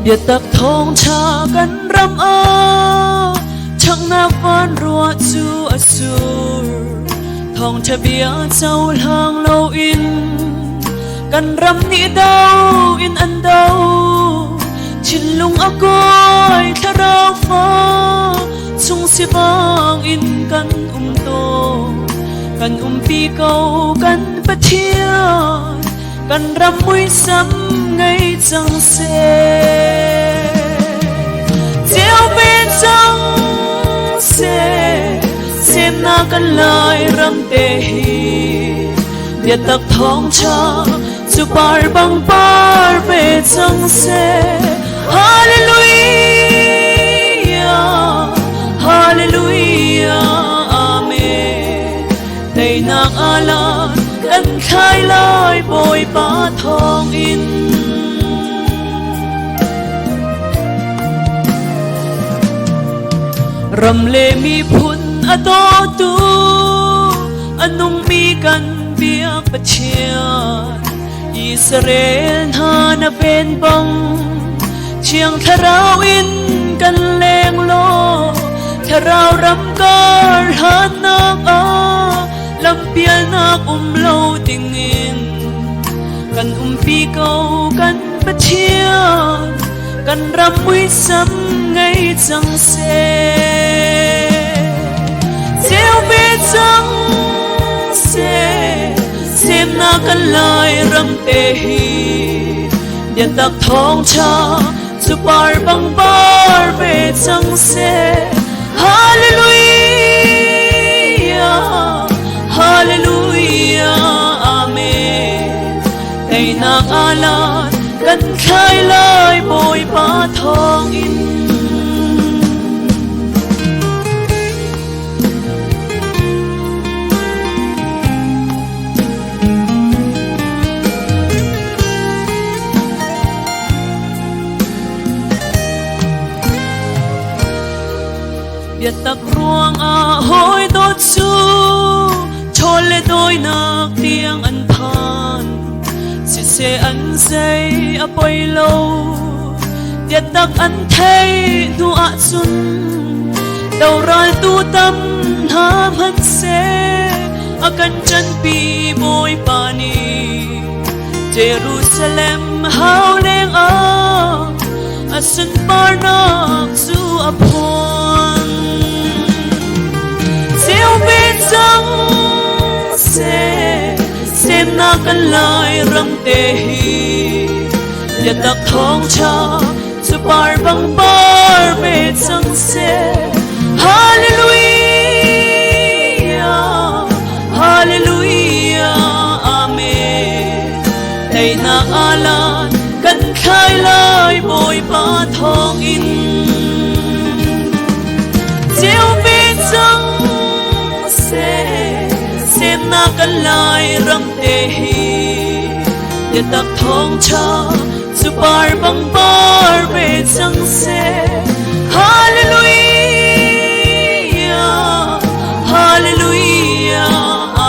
Biatak thawngṭha kan ram ah ṭhanghnak van ruah cu a sur. Thawngṭha bia cohlang loin kan ram nih do in an do. Thinlung a kawi thlarau fa chung sivang in kan um tawn. Kan umpi ko kan Pathian kan ram muisam ngei cang seh. Ceu ve cang seh, semnak kan lai ram te hi. Biatak thawngṭha cu par bang par ve cang seh. Hallelujah, Hallelujah, Amen. Teinak alan kan thlai lai Bawipa thawngin. Ram le miphun a dawtu a nungmi kan biak Pathian Israel hna na ven bang Thiang Thlarau in kan leng law Thlarau ram kar hlannak ah lampialnak um lo dingin kan umpi ko kan Pathian kan ram muisam ngei cang seh. Ceu ve cang seh, semnak kan lai ram te hi biatak thawngṭha cu par bang par ve cang seh. Hallelujah, Hallelujah, Amen. Teinak alan kan thlai lai Bawipa thawngin. Biatak ruangah hawi dawt cu ṭhawl le dawinak tiang an phan. Siseh an zei a poi lo, biatak an theih hnu ahcun doral tu tam hna hmanhseh a kan ṭanpi Bawipa nih. Jerusalem hau lengah a sunparnak cu a phuan. Ceu ve cang seh, semnak kan lai ram te hi. Biatak thawngṭha cu par bang par ve cang seh. Hallelujah, Hallelujah, Amen. Teinak alan kan thlai lai Bawipa thawngin. Ceu ve cang seh, semnak kan lai ram te hi. Biatak thawngṭha cu par bang par ve cang seh. Hallelujah, Hallelujah,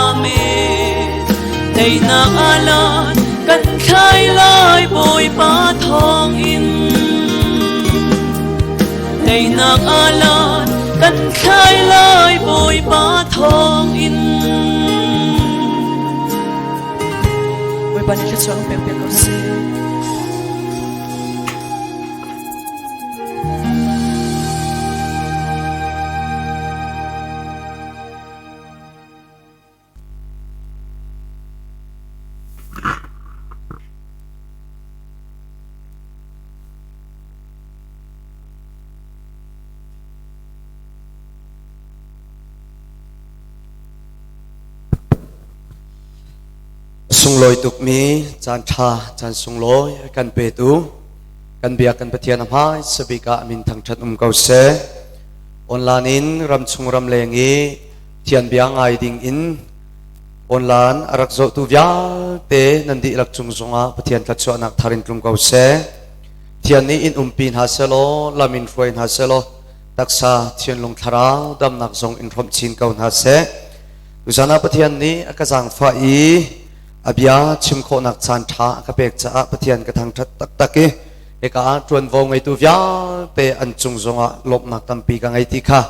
Amen. Teinak alan kan thlai lai Bawipa thawngin. Teinak alan kan thlai lai Bawipa thawngin. Bawipa nih thluachuah kan pek piak ko seh. Sunglawi tukmi caan ṭha caan sunglawi kan petu kan biak kan Pathian a hmai sabik ah min thangṭhat um ko seh. Online in ramchung ramleng i thian bia ngai ding in online a rak zohtu vialte nan dihlak cung zongah Pathian thluachuahnak thar in tlung ko seh. Thian nih in umpi hna selaw lam in hruai hna selaw taksa thianlung thlarau damnak zong in hrawmh chin ko hna seh. Tuzan ah Pathian nih a ka zaangfah i a bia chim khawhnak caan ṭha a ka pek caah Pathian ka thangṭhat taktak i Hika ah ṭuanvo ngeitu vialte an cung zongah lawmhnak tampi ka ngei ti kha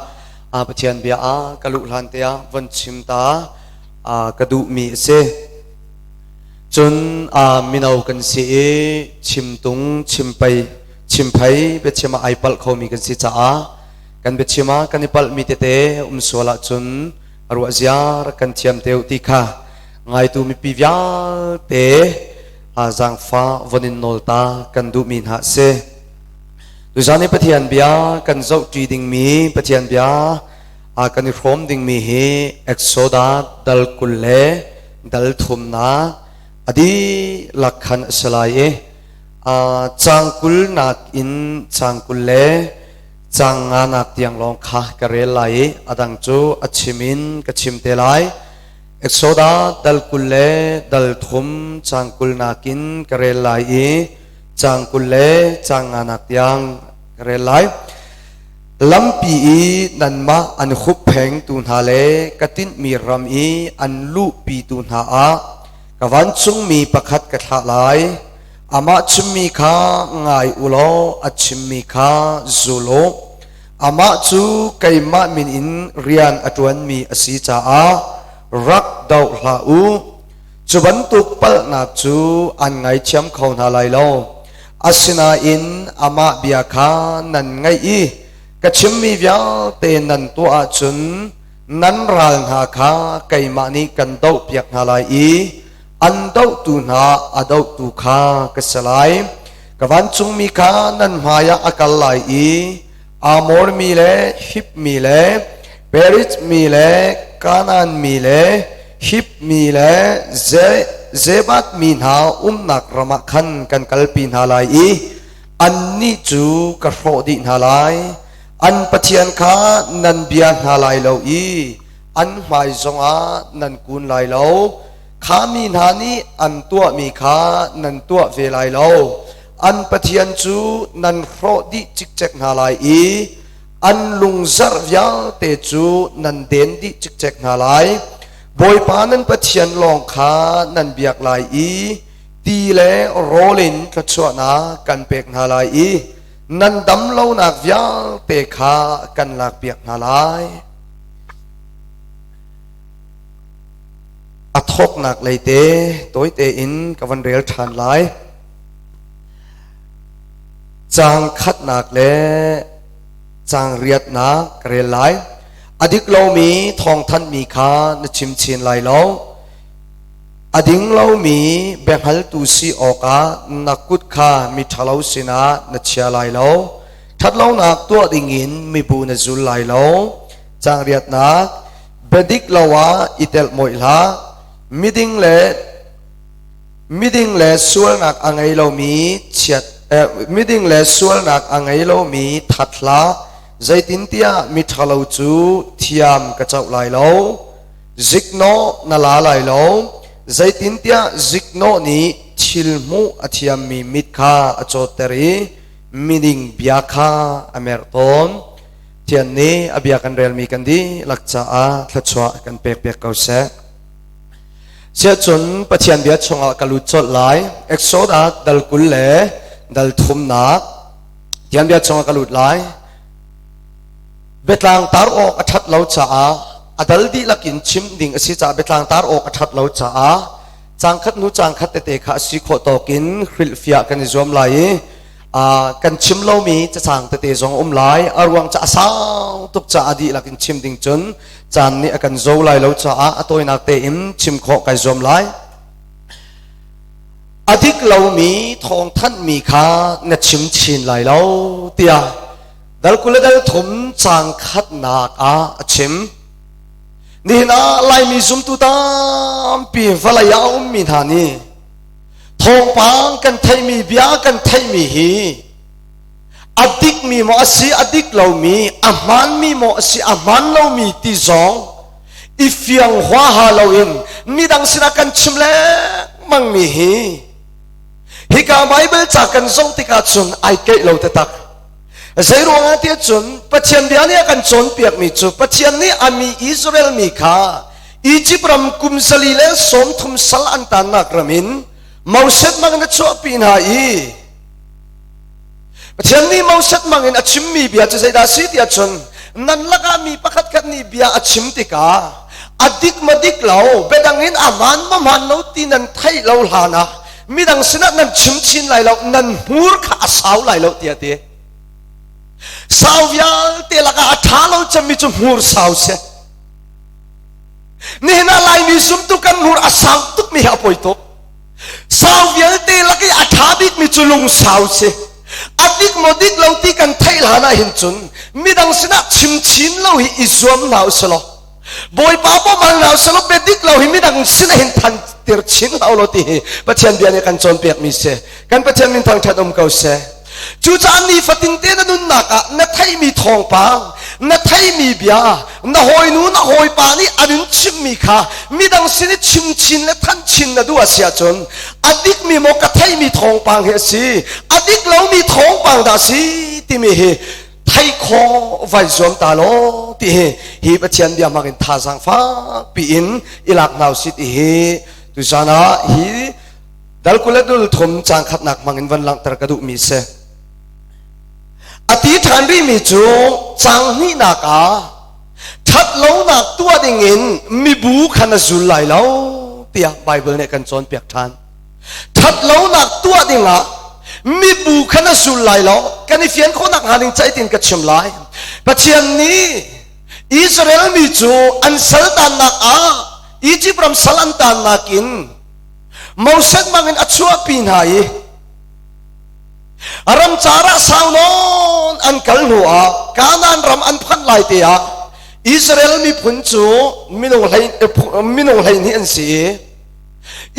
Pathian bia ah ka luh hlan te ah von chim ta ka duhmi a si. Cun mino kan si i chimtung chimpei chimphei biachim ah ai palh khomi kan si caah kan biachim ah kan i palhmi tete um sual ahcun a ruah ziar kan thiam te u ti kha ngaitu mipi vialte zaangfah von in nawl ta kan duhmi hna a si. Tuzan i Pathian bia kan zohṭi dingmi Pathian bia kan i hrawm dingmi hi Exodus dal 20 le dal thumnak a dihlak khan a si lai i caang 20 nak in caang 20 le caang nganak tiang lawng kha ka rel lai i a dang cu a chim in ka chim te lai. Exodus dal 20 le dal thum caang 20 nakin ka rel lai i caang 20 le caang nganak tiang ka rel lai. Lampi i nanmah an hupphengtu hna le ka tinhmi ram i an luhpitu hna ah ka vancungmi pakhat ka thlah lai. Amah chimmi kha ngai u law a chimmi kha zul u. Amah cu keimah min in rian a ṭuanmi a si caah rak doh hlah u. Cu bantuk palhnak cu an ngaithiam kho hna lai lo. Asinain amah bia kha nan ngaih i ka chimmi vialte nan tuah ahcun nan ral hna kha keimah nih kan dohpiak hna lai i an dohtu hna a dohtu kha ka si lai. Ka vancungmi kha nan hmaiah a kal lai i Amor mi le Hip mi le Periz mi le Kanaan mi le Hip mi le Zebat mi hna umnak ram ah khan kan kalpi hna lai i annih cu ka hrawh dih hna lai. An Pathian kha nan bia hna lai lo i an hmai zongah nan kun lai lo. Kha mi hna nih an tuahmi kha nan tuah ve lai lo. An Pathian cu nan hrawh dih cikcek hna lai i an lungzarh vialte cu nan den dih cikcek hna lai. Bawipa nan Pathian lawng kha nan biak lai i ti le rawl in thluachuahnak kan pek hna lai i nan dam lonak vialte kha kan lakpiak hna lai. A thawknak lei te tawite in ka van rel ṭhan lai. Caang khatnak le caang riatnak ka rel lai. A dik lomi thawngthanhmi kha na chim chin lai lo. A ding lomi biahngaltu si awkah na kut kha miṭhalo sinah na chia lai lo. Ṭhatlonak tuah dingin mibu na zul lai lo. Caang riatnak biadik lo ah i telh mawih hlah. Miding le miding le sualnak a ngei lomi chiat miding le sualnak a ngei lomi that hlah. Zeitintiah miṭhalo cu thiam ka coh lai lo. Ziknawh na la lai lo. Zeitintiah ziknawh nih thil hmuh a thiammi mit kha a cawtter i miding bia kha a merh tawn. Thian nih a bia kan relmi kan dihlak caah thluachuah kan pek piak ko seh. Siahcun Pathian bia chungah ka lut colh lai. Exodus dal 20 le dal thumnak Pathian bia chungah ka lut lai. Biatlang tar awk a ṭhat lo caah a dal dihlak in chim ding a si caah biatlang tar awk a ṭhat lo caah cangkhat hnu cangkhat tete kha a si khawh tawk in hrilhfiah kan i zuam lai i kan chim lomi cacang tete zong um lai. A ruang ca a sau tuk caah dihlak in chim ding cun caan nih a kan zo lai lo caah a tawinak tein chim khawh kai zuam lai. A dik lomi thawngthanhmi kha na chim chin lai lo tiah dal 20 le dal thum caang khatnak ah a chim. Nihin ah Laimi zumtu tampi vawlei ah a ummi hna nih thawngpang kan theihmi bia kan theihmi hi a dikmi maw a si a dik lomi a hmaanmi maw a si a hmaan lomi ti zong i fiang huaha loin midang sinah kan chim lengmangmi hi hika Bible ca kan zoh tikah cun ai keih lo taktak. Zeiruangah tiah cun Pathian bia nih a kan cawnpiakmi cu Pathian nih a mi Israel mi kha Egypt ram kum 130 sal an tannak ram in Moses mang na chuahpi hna i. Pathian nih Moses mangin a chimmi bia cu zeidah a si tiah cun nan lakah mi pakhatkhat nih bia a chim tikah a dik ma dik lo biadang in a hmaan ma hmaan lo ti nan theih lo hlan ah midang sinah nan chim chin lai lo, nan hmur kha a sau lai lo tiah ti. Sau vialte lakah a ṭha lo cemmi cu hmur sau si. Nihin ah Laimi zumtu kan hmur a sau tukmi hi a poi tuk. Sau vialte lak i a ṭha bikmi cu lungsau si. A dik maw dik lo ti kan theih hlan ah hin cun midang sinah chim chin lo hi i zuam hna usih law, Bawipa bawmh hna usih law, bia dik lo hi midang sinah hin than tir chin hlah law ti hi Pathian bia nih kan cawnpiakmi si. Kan Pathian min thangṭhat um ko seh. Cucaah nifatin te na nunnak ah na theihmi thawngpang, na theihmi bia, na hawinu na hawipa nih an in chimhmi kha midang sin i chim chin le thanh chin na duh a si ahcun a dikmi maw ka theihmi thawngpang hi a si, a dik lomi thawngpang dah a si timi hi theih khawh vai zuam ta law ti hi hi Pathian bia hmang in thazaang fakpi in i lak hna usih ti hi tuzan ah hi Dal 20 le 30 caang khatnak hmang in van langhter ka duhmi si. A ti ṭhan rihmi cu caang hnihnak ah ṭhat lonak tuah dingin mibu kha na zul lai lo tiah Baibal nih kan cawnpiak ṭhan. Ṭhat lonak tuah dingah mibu kha na zul lai lo. Kan i fian khawhnak hnga ding caitin ka chim lai. Pathian nih Israel mi cu an sal tannak ah Egypt ram sal an tannak in Moses bangin a chuahpi hna i ramcar ah sau nawn an kal hnu ah Kanaan ram an phanh lai te ah Israel miphun cu minung hlei minung 12 an si i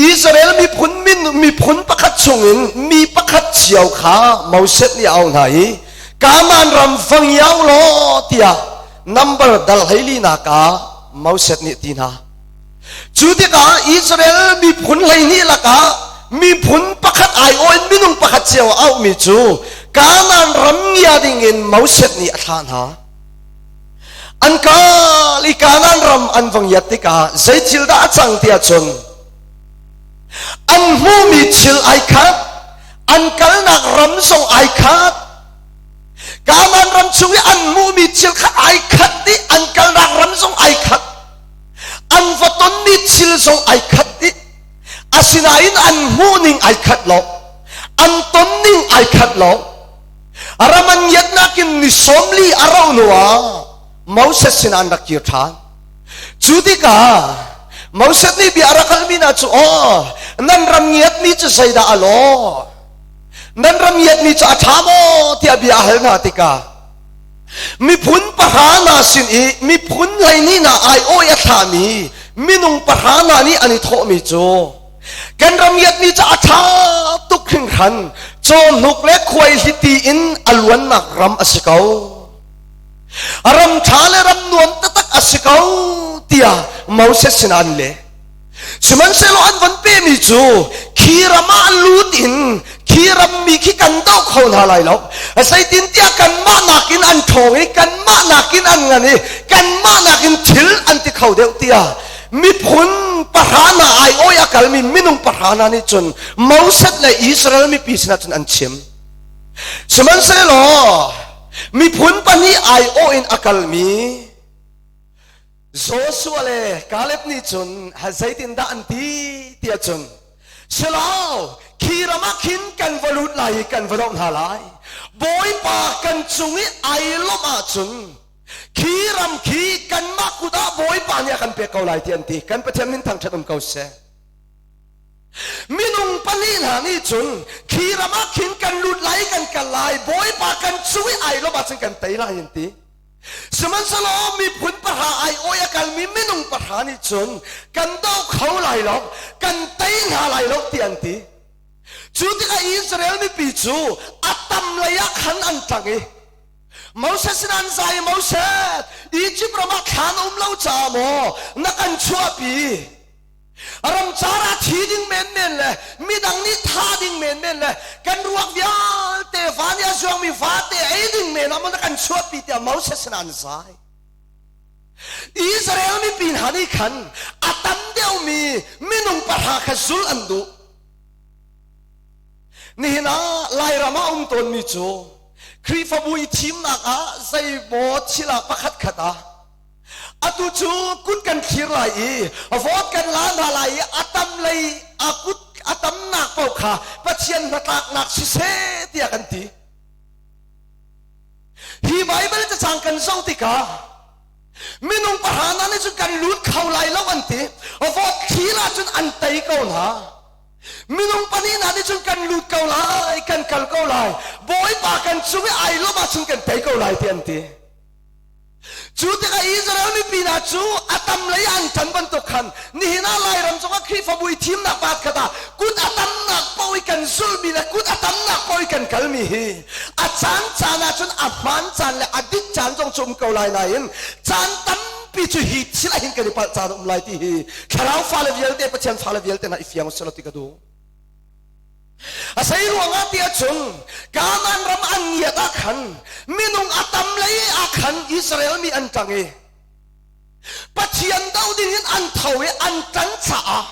Israel miphun miphun pakhat chungin mi pakhat cio kha Moses nih a auh hna i Kanaan ram va ngiau law tiah number dal 14 nak ah Moses nih ti hna. Cu tikah Israel miphun 12 lakah miphun pakhat aiawh in minung pakhat cio a auhmi cu Kanaan ram ngia dingin Moses nih a thlah hna. An kal i Kanaan ram an va ngiat tikah zei thil dah a cang tiah cun an hmuhmi thil ai khat, an kalnak ram zong ai khat. Kanaan ram chung i an hmuhmi thil kha ai khat dih, an kalnak ram zong ai khat. An va tonmi thil zong ai khat dih. Asinain an hmuhning ai khat lo. An tonning ai khat lo. Ram an ngiatnak in ni 40 a rauh hnu ah Moses sinah an rak kir ṭhan. Cu tikah Moses nih bia a rak halmi hna cu, "Aw, nan ram ngiatmi cu zeidah a lawh? Nan ram ngiatmi cu a ṭha maw?" tiah bia a hal hna tikah miphun pahra hna sin i miphun 12 hna aiawh i a thlami minung pahra hna nih an i thawhmi cu kan ram ngiatmi cu a ṭha tuk hringhran, cawhnuk le khuaihliti in a luannak ram a si ko, ram ṭha le ram nuam taktak a si ko tiah Moses sinah an leh. Sihmanhsehlaw an von pehmi cu khi ram ah lut in khi ram mi khi kan doh kho hna lai lo, zeitintiah kanmah nakin an ṭhawng i kanmah nakin an ngan i kanmah nakin thil an ti kho deuh tiah miphun pahra hna aiawh i a kalmi minung pahra hna nih cun Moses le Israel mipi sinah cun an chim. Sihmanhsehlaw miphun pahnih aiawh in a kalmi Joshua le Caleb nih cun zeitindah an ti tiah cun, Silo, khi ram ah khin kan va lut lai i kan va doh hna lai. Bawipa kan cung i ai lawmh ahcun khi ram khi kanmah kut ah Bawipa nih a kan pek ko lai ti an ti. Kan Pathian min thangṭhat um ko seh. Minung pahnih hna nih cun khi ram ah khin kan lut lai i kan kal lai, Bawipa kan cung i ai lawmh ahcun kan tei lai an ti. Sihmanhsehlaw miphun pahra aiawih a kalmi minung pahra nih cun kan do kho lai lo, kan tei hna lai lo ti an ti. Cu tikah Israel mipi cu a tam lei ah khan an ṭang i Moses sin an zai, Moses, Egypt ram ah thlan um lo caah maw na kan chuahpi? Ramcar ah thi ding menmen le midang nih tha ding menmen le kan ruak vialte va nih a zuangmi vate ei ding men ah maw na kan chuahpi tiah Moses sinah an zai. Israel mipi hna nih khan a tam deuhmi minung pahra kha zul an duh. Nihin ah Lairam ah um tawnmi cu Khrihfabu i thimnak ah zeimaw thil ah pakhat khat ah atu cu kut kan thlir lai i vote kan la hna lai i a tam lei a kut a tamnak paoh kha Pathian hnatlaknak siseh tiah kan ti. Hi Baibal cacang kan zoh tikah minung pahra hna nih cun kan lut kho lai lo an ti. Vote thlir ahcun an tei ko hna. Minung pahnih hna nih cun kan lut ko lai, kan kal ko lai. Bawipa kan cung i ai lawmh ahcun kan tei ko lai ti an ti. Cu tikah Israel mipi hna cu a tam lei an ṭan bantuk khan nihin ah Lairam cungah Khrihfabu i thimnak paat khat ah kut a tamnak paoh i kan zulhmi le kut a tamnak paoh i kan kalmi hi a caan caan ahcun a hmaan caan le a dik caan zong cu um ko lai nain caan tampi cu hi thil ah hin kan i palh caan a um lai ti hi thlarau fale vialte Pathian fale vialte hna i fiang usih law ti ka duh. A sei ruangah ti ahcun Kanaan ram an ngiat ah khan minung a tam lei ah khan Israel mi an ṭang i Pathian doh dingin an tho i an ṭan caah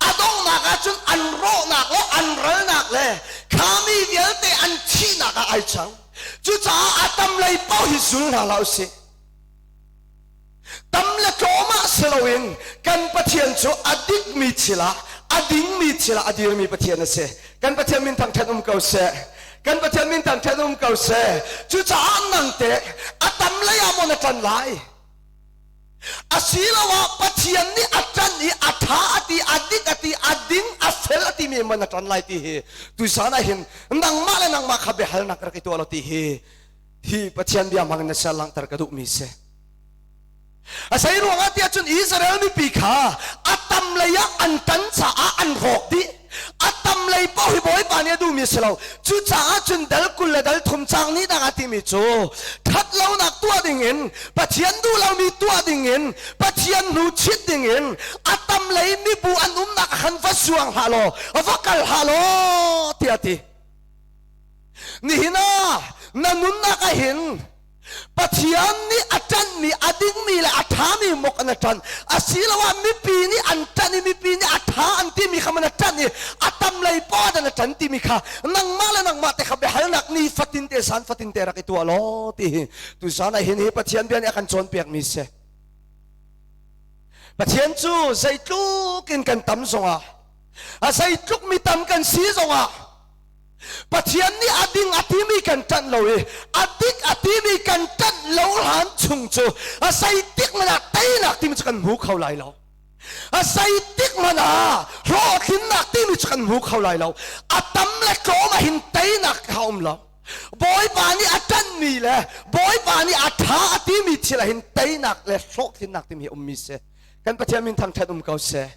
a donghnak ahcun an rawhnak le an ralnak le kha mi vialte an thihnak ah ai cang. Cucaah a tam lei paoh hi zul hna hlah usih. Tam le tlawm ah si loin kan Pathian cu a dikmi thil ah a dingmi thil ah a dirmi Pathian a si. Kan Pathian min thangṭhat um ko seh. Kan Pathian min thangṭhat um ko seh. Cucaah nang teh a tam lei ah maw na ṭan lai? Asiloah Pathian nih a ṭan i a ṭha a ti, a dik a ti, a ding, a fel a timi maw na ṭan lai ti hi tuisan ah hin nangmah le nangmah kha biahalnak rak i tuah law ti hi hi Pathian bia hmang in na ser langhter ka duhmi si. A sei ruangah tiah cun Israel mipi kha a tam lei ah an tan caah an rawk dih. A tam lei paoh hi Bawipa nih a duhmi a si lo. Cucaah cun dal 20 le dal 30 caang nih dang a timi cu that lonak tuah dingin Pathian duh lomi tuah dingin Pathian hnu chit dingin a tam lei mibu an umnak ah khan va zuang hlah law va kal hlah law tiah a ti. Nihin ah na nunnak ah hin Pathian nih a ṭanhmi a dingmi le a ṭhami mok an a ṭanh asiloah mipi nih an ṭanh i mipi nih a ṭha an timi kha man a ṭanh i a tam lei paoh an a ṭan timi kha nangmah le nangmah te kha biahalnak ni fatin te san fatin te rak i tuah law ti hi tuzan ah hin hi Pathian bia nih a kan cawnpiakmi si. Pathian cu zeitluk in kan tam zongah a zeitluk mi tam kan si zongah Pathian nih a ding a timi kan ṭanh lo i a dik a timi kan ṭanh lo hlan chung cu a zeitik hmanh ah teinak timi cu kan hmu kho lai lo. A zeitik hmanh ah hlawhtlinnak timi cu kan hmu kho lai lo. A tam le tlawm ah hin teinak kha um lo. Bawipa nih a ṭanhmi le Bawipa nih a ṭha a timi thil ah hin teinak le hlawhtlinnak timi hi ummi si. Kan Pathian min thangṭhat um ko seh.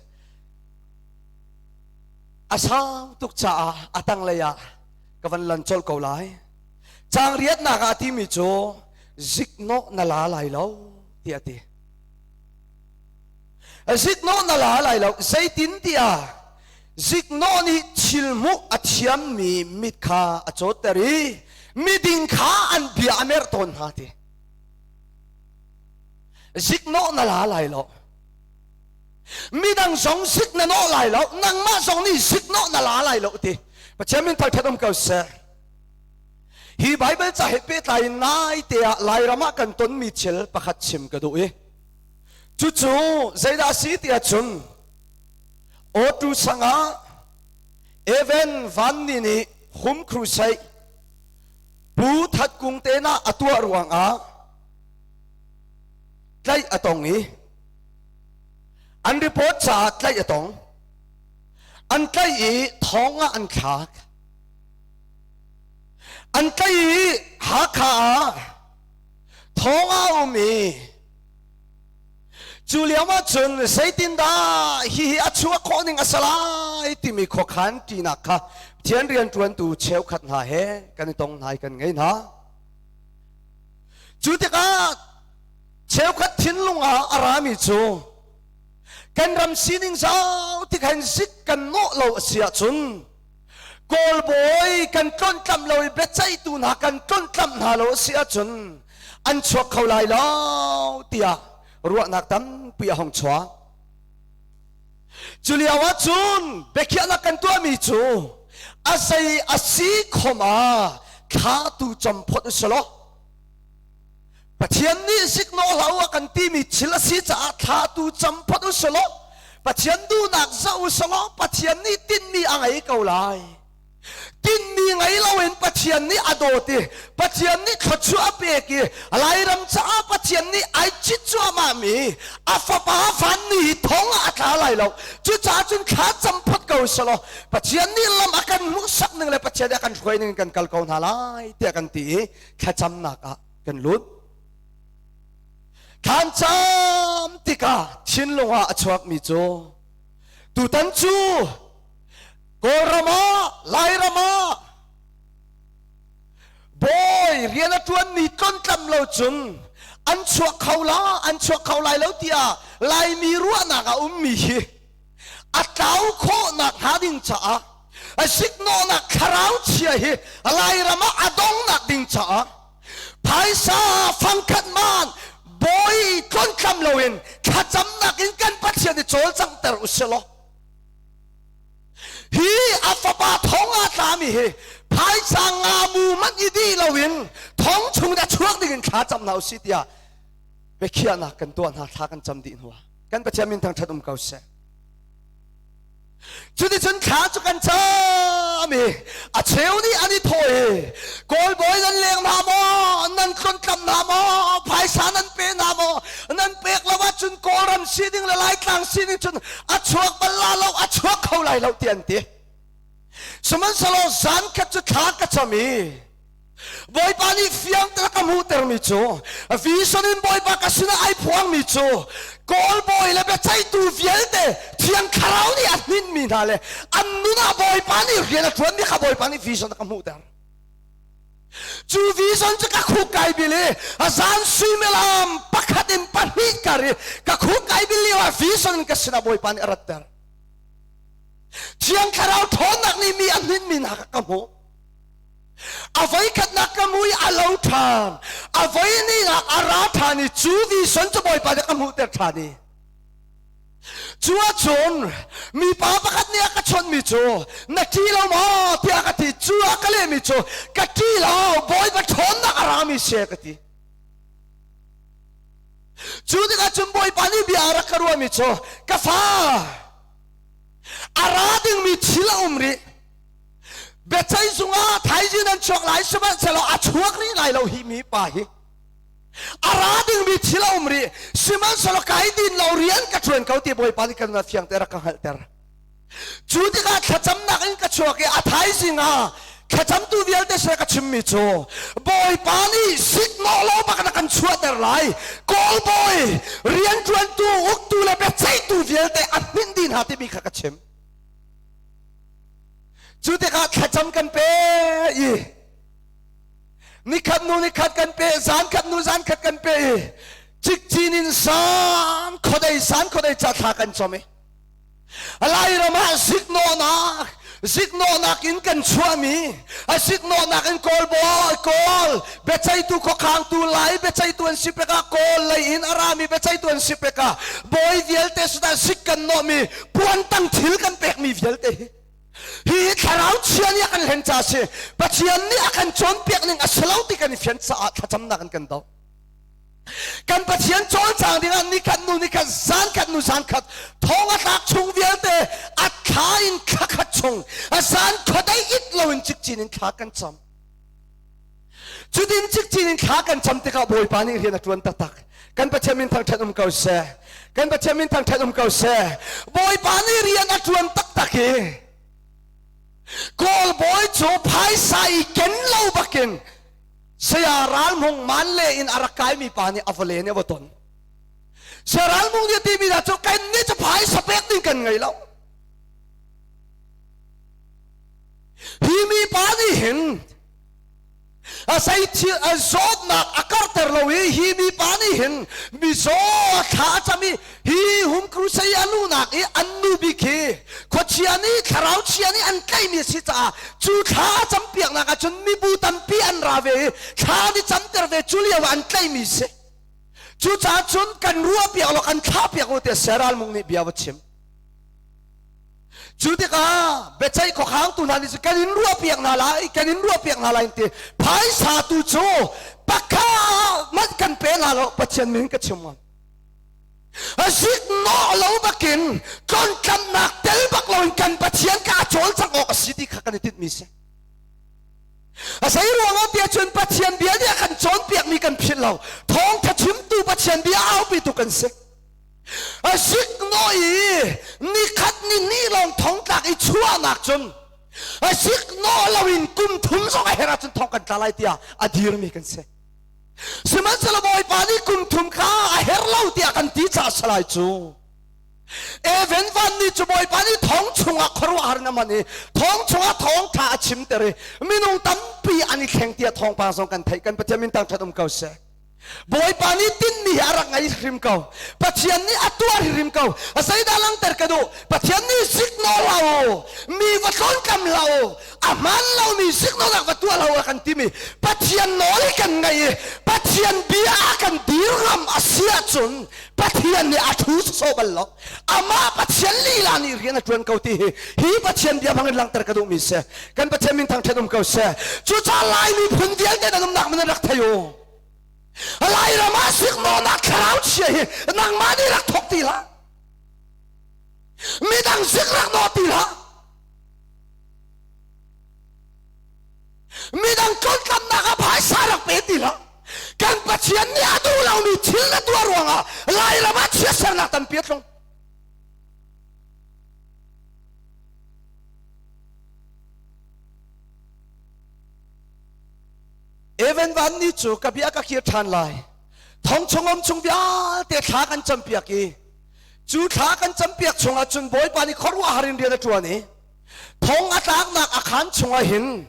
A sau tuk caah a tanglei ah ka van lan colh ko lai. Caang riatnak ah a timi cu ziknawh na la lai lo tiah a ti. Ziknawh na la lai lo zeitin tiah ziknawh nih thil hmuh a thiammi mit kha a cawtter i miding kha an bia a merh tawn hna ti. Ziknawh na la lai lo. Midang zong zik na nawh lai lo, nangmah zong nih zik nawh na la lai lo ti. Pathian min thangṭhat um ko seh. Hi Bible ca he pehtlai in nai te ah Lairam ah kan tonmi thil pakhat chim ka duh i cucu zeidah a si ti ahcun Awtu sangah Evan Van Ni nih Home Crusade Pu That Kung te na a tuah ruangah tlaih a tong i an report caah tlaih a tong. An tlaih i thong ah an thlak. An tlaih i Hakha ah thong ah a um i cu lio ah cun zeitindah hihi a chuah khawh ning a si lai timi khuakhan ṭinak kha Pathian rianṭuantu cheukhat hna he kan i tong hna i kan ngei hna. Cu tikah cheukhat thinlung ah a rami cu kan ram sining zau tik hin zik kan nawh lo a si ahcun Kawl bawi kan tlonhtlamh lo i biaceihtu hna kan tlonhtlamh hna lo a si ahcun an chuak kho lai lo tiah ruahnak tampi a hung chuak. Cu lio ahcun biakhiahnak kan tuahmi cu a zei a si khom ah. Thla tu cam phot usalaw. Pathian nih ziknawh hlah u a kan timi thil a si caah thla tu cam phot usalaw. Pathian duhnak zoh usalaw Pathian nih tinhmi a ngei ko lai. Tinhmi ngei loin Pathian nih a dawt i Pathian nih thluachuah a pek i Lairam caah Pathian nih ai cit cuahmahmi a fapa van ni hi thong ah a tla lai lo. Cucaah cun thla cam phot ko selaw Pathian nih lam a kan hmuhsak ning le Pathian nih a kan hruai ning in kan kal ko hna lai tiah kan ti i thlacamnak ah kan lut. Thlan cam tikah thinlung ah a chuakmi cu tutan cu Kawlram ah Lairam ah bawi rian a ṭuanmi tlontlam lo cun an chuak kho la an chuak kho lai lo tiah Laimi ruahnak a ummi hi a tlau khawhnak hnga ding caah a siknawhnak thlarau chia hi Lairam ah a dongnak ding caah phaisa fangkhat man bawi tlontlam loin thlacamnak in kan Pathian i cawlcanghter usilaw hi a fapa thong ah tlami hi phaisa nga mu manh i dih loin thong chung in a chuak ding in thla cam hna usih tiah biakhiahnak kan tuah hna. Thla kan cam dih hnuah kan Pathian min thangṭhat um ko seh. Cuticun thla cu kan cam i a cheu nih an i thawh i, Kawl bawi nan leng hna maw, nan tlontlam hna maw, phaisa nan pe hna maw? Nan pek lo ahcun Kawlram sining le Laitlang sining cun a chuak bal la lo, a chuak kho lai lo, ti an ti. Sihmanhsehlaw zan khat cu thla ka cam i Bawipa nih fiang te ka hmuhtermi cu, vision in Bawipa ka sinah ai phuangmi cu, Kawl bawi le biaceihtu vialte Thiang Thlarau nih a hninmi hna le an nun ah Bawipa nih rian a ṭuanmi kha Bawipa nih vision a ka hmuhter. Cu vision cu ka khuk kai bil i a zan suimilam 1 in 2 kar i ka khuk kai bil lio ah vision in ka sinah Bawipa nih a ratter. Thiang Thlarau ṭhawnnak nih mi a hninmi hna kha ka hmuh. A voi khatnak ka mui a lo ṭhan, a voi ningak a ra ṭhan i cu vision cu Bawipa nih a hmuhter ṭhan i cu ahcun mipa pakhat nih a ka chawnhmi cu, "Na ṭi lo maw?" tiah ka ti. Cu a ka lehmi cu, "Ka ṭi lo, Bawipa ṭhawnnak a rami si," ka ti. Cu tikah cun Bawipa nih bia a rak ka ruahmi cu, "Ka fa, a ra dingmi thil a um rih. Biaceih zungah thaizing nan chuak lai, sihmanhsehlaw a chuak rih lai lo. Hi mi pa hi a ra dingmi thil a um rih, sihmanhsehlaw kai din lo, rian ka ṭuan ko," ti Bawipa nih kan fiang te rak ka hngalhter. Cu tikah thlacamnak in ka chuak i a thaizing ah thlacamtu vialte sin ka chimmi cu, Bawipa nih siknawh lo bak na kan chuahter lai, Kawl bawi, rianṭuantu, uktu le biaceihtu vialte a hninh dih hna, timi kha ka chim. Cu tikah thlacam kan pe i nikhat nu nikhat kan pe, zan khat nu zan khat kan pe i cikcin in san khuadei san khuadei ca thla kan cawm i Lairam ah ziknawhnak ziknawhnak in kan chuahmi a ziknawhnak in Kawl bawi, Kawl biaceihtu, khuakhangtu, Lai biaceihtu an si pekah, Kawl lei in a rami biaceihtu an si pekah, bawi vialte sinah zik kan nawhmi, puantang thil kan pekmi vialte hi hi thlarau chia nih a kan hlen ca si, Pathian nih a kan cawnpiak ning a si lo ti kan i fian caah thlacamnak an kan do. Kan Pathian cawlcang dingah nikhat nu nikhat, zan khat nu zan khat, thong a tlak chung vialte a thla in thla khat chung a zan khuadei it loin cikcin in thla kan cam. Cutin cikcin in thla kan cam tikah Bawipa nih rian a ṭuan taktak. Kan Pathian min thangṭhat um ko seh. Kan Pathian min thangṭhat um ko seh. Bawipa nih rian a ṭuan taktak i Kawl bawi cu phaisa i ken lo bakin Saya Ral Hmung man le in a rak kaimi pa nih a va len i a va ton. Saya Ral Hmung nih a timi hna cu, "Kan nih cu phaisa pek ding kan ngei lo. Hi mi pa nih hin a zei thil a zawtnak a karter lo i hi mi pa nih hin mizaw a thla a cam i hi hum crusade a luhnak i an nu bik hi khuachia nih, thlarau chia nih an tlaihmi a si caah cu thla a campiaknak ahcun mibu tampi an ra ve i thla an i camter ve, cu lio ah an tlaihmi si. Cucaah cun kan ruah piak law kan thlah piak u," tiah Saya Ral Mung nih bia va chim. Cu tikah biaceih khuakhangtu hna nih cun kan in ruahpiak hna lai, kan in ruahpiak hna lai an ti. Phaisa tu cu pakhat hmanh kan pe hna lo, Pathian min ka chim ngam. Ziknawh lo bakin tlontlamnak tel bak loin kan Pathian ka cawlcangh awk a si ti kha kan i tinhmi si. A zei ruangah tiah cun Pathian bia nih a kan cawnpiakmi kan philh lo. Thawngtha chimtu Pathian bia aupitu kan si. A ziknawh i nikhat ni hnih lawng thongtlak i chuahnak cun a ziknawh loin kum thum zong a herh ahcun thong kan tla lai tiah a dirmi kan si. Sihmanhsehlaw Bawipa nih kum thum kha a herh lo tiah kan ti caah salai cu. Even van nih cu Bawipa nih thong chungah khuaruahhar in a hman i thong chungah thawngṭha a chimter i minung tampi an i thleng tiah thawngpang zong kan theih. Kan Pathian min thangṭhat um ko seh. Bawipa nih tinhmi hi a rak ngei hrim ko. Pathian nih a tuah hrim ko. Zeidah langhter ka duh? Pathian nih ziknawh hlah u, mi va tlawnkam hlah u, a hmaan lomi ziknawhnak va tuah hlah u a kan timi Pathian nawl hi kan ngaih i Pathian bia a kan dir ngam a si ahcun Pathian nih a thu sawsawh bal lo. Amah Pathian lila nih rian a ṭuan ko ti hi hi Pathian bia hmang in langhter ka duhmi si. Kan Pathian min thangṭhat um ko seh. Cucaah Lai miphun vialte nan umnak man rak thei u. Lairam ah siknawnak thlarau chia hi nangmah nih rak thawk ti hlah. Midang zik rak naw ti hlah. Midang tlawntlamnak ah phaisa rak pe ti hlah. Kan Pathian nih a duh lomi thil na tuah ruangah Lairam ah chiatsernak tampi a tlung. Evan van ni cu ka bia ka kir ṭhan lai. Thong chung um chung vialte thla kan campiak i cu thla kan campiak chungah cun Bawipa nih khuaruahhar in rian a ṭuan i thong a tlaknak a khaan chungah hin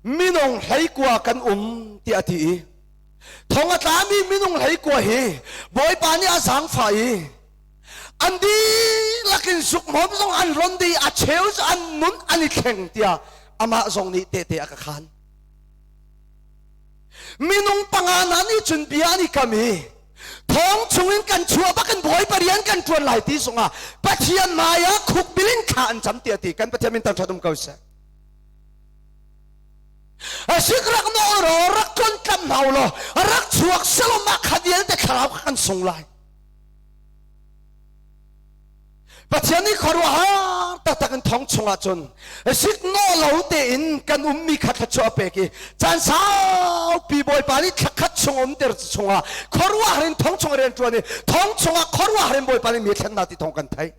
minung 19 kan um tiah a ti i thong a tlami minung 19 hi Bawipa nih a zaangfah i an dihlak in zukmawm zong an ron dih a cheu cu an nun an i thleng tiah amah zong nih tehte a ka khaan. Minung panga hna nih cun bia an i kam i thong chungin kan chuah bak in Bawipa rian kan ṭuan lai ti zongah Pathian hmai ah khukbil in thla an cam tiah ti kan Pathian min thangṭhat um ko seh. Asik rak nawl ro rak tlon tlam hau law rak chuak selaw mah kha vialte thlarau kha kan sung lai. Pathian nih khuaruahhar taktak in thong chungah cun ziknawh lo tein kan ummi kha thluachuah a pek i caan saupi Bawipa nih thlakhat chung umter chungah khuaruahhar in thong chung rian ṭuan i thong chungah khuaruahhar in Bawipa nih mi thlennak ti thong kan theih.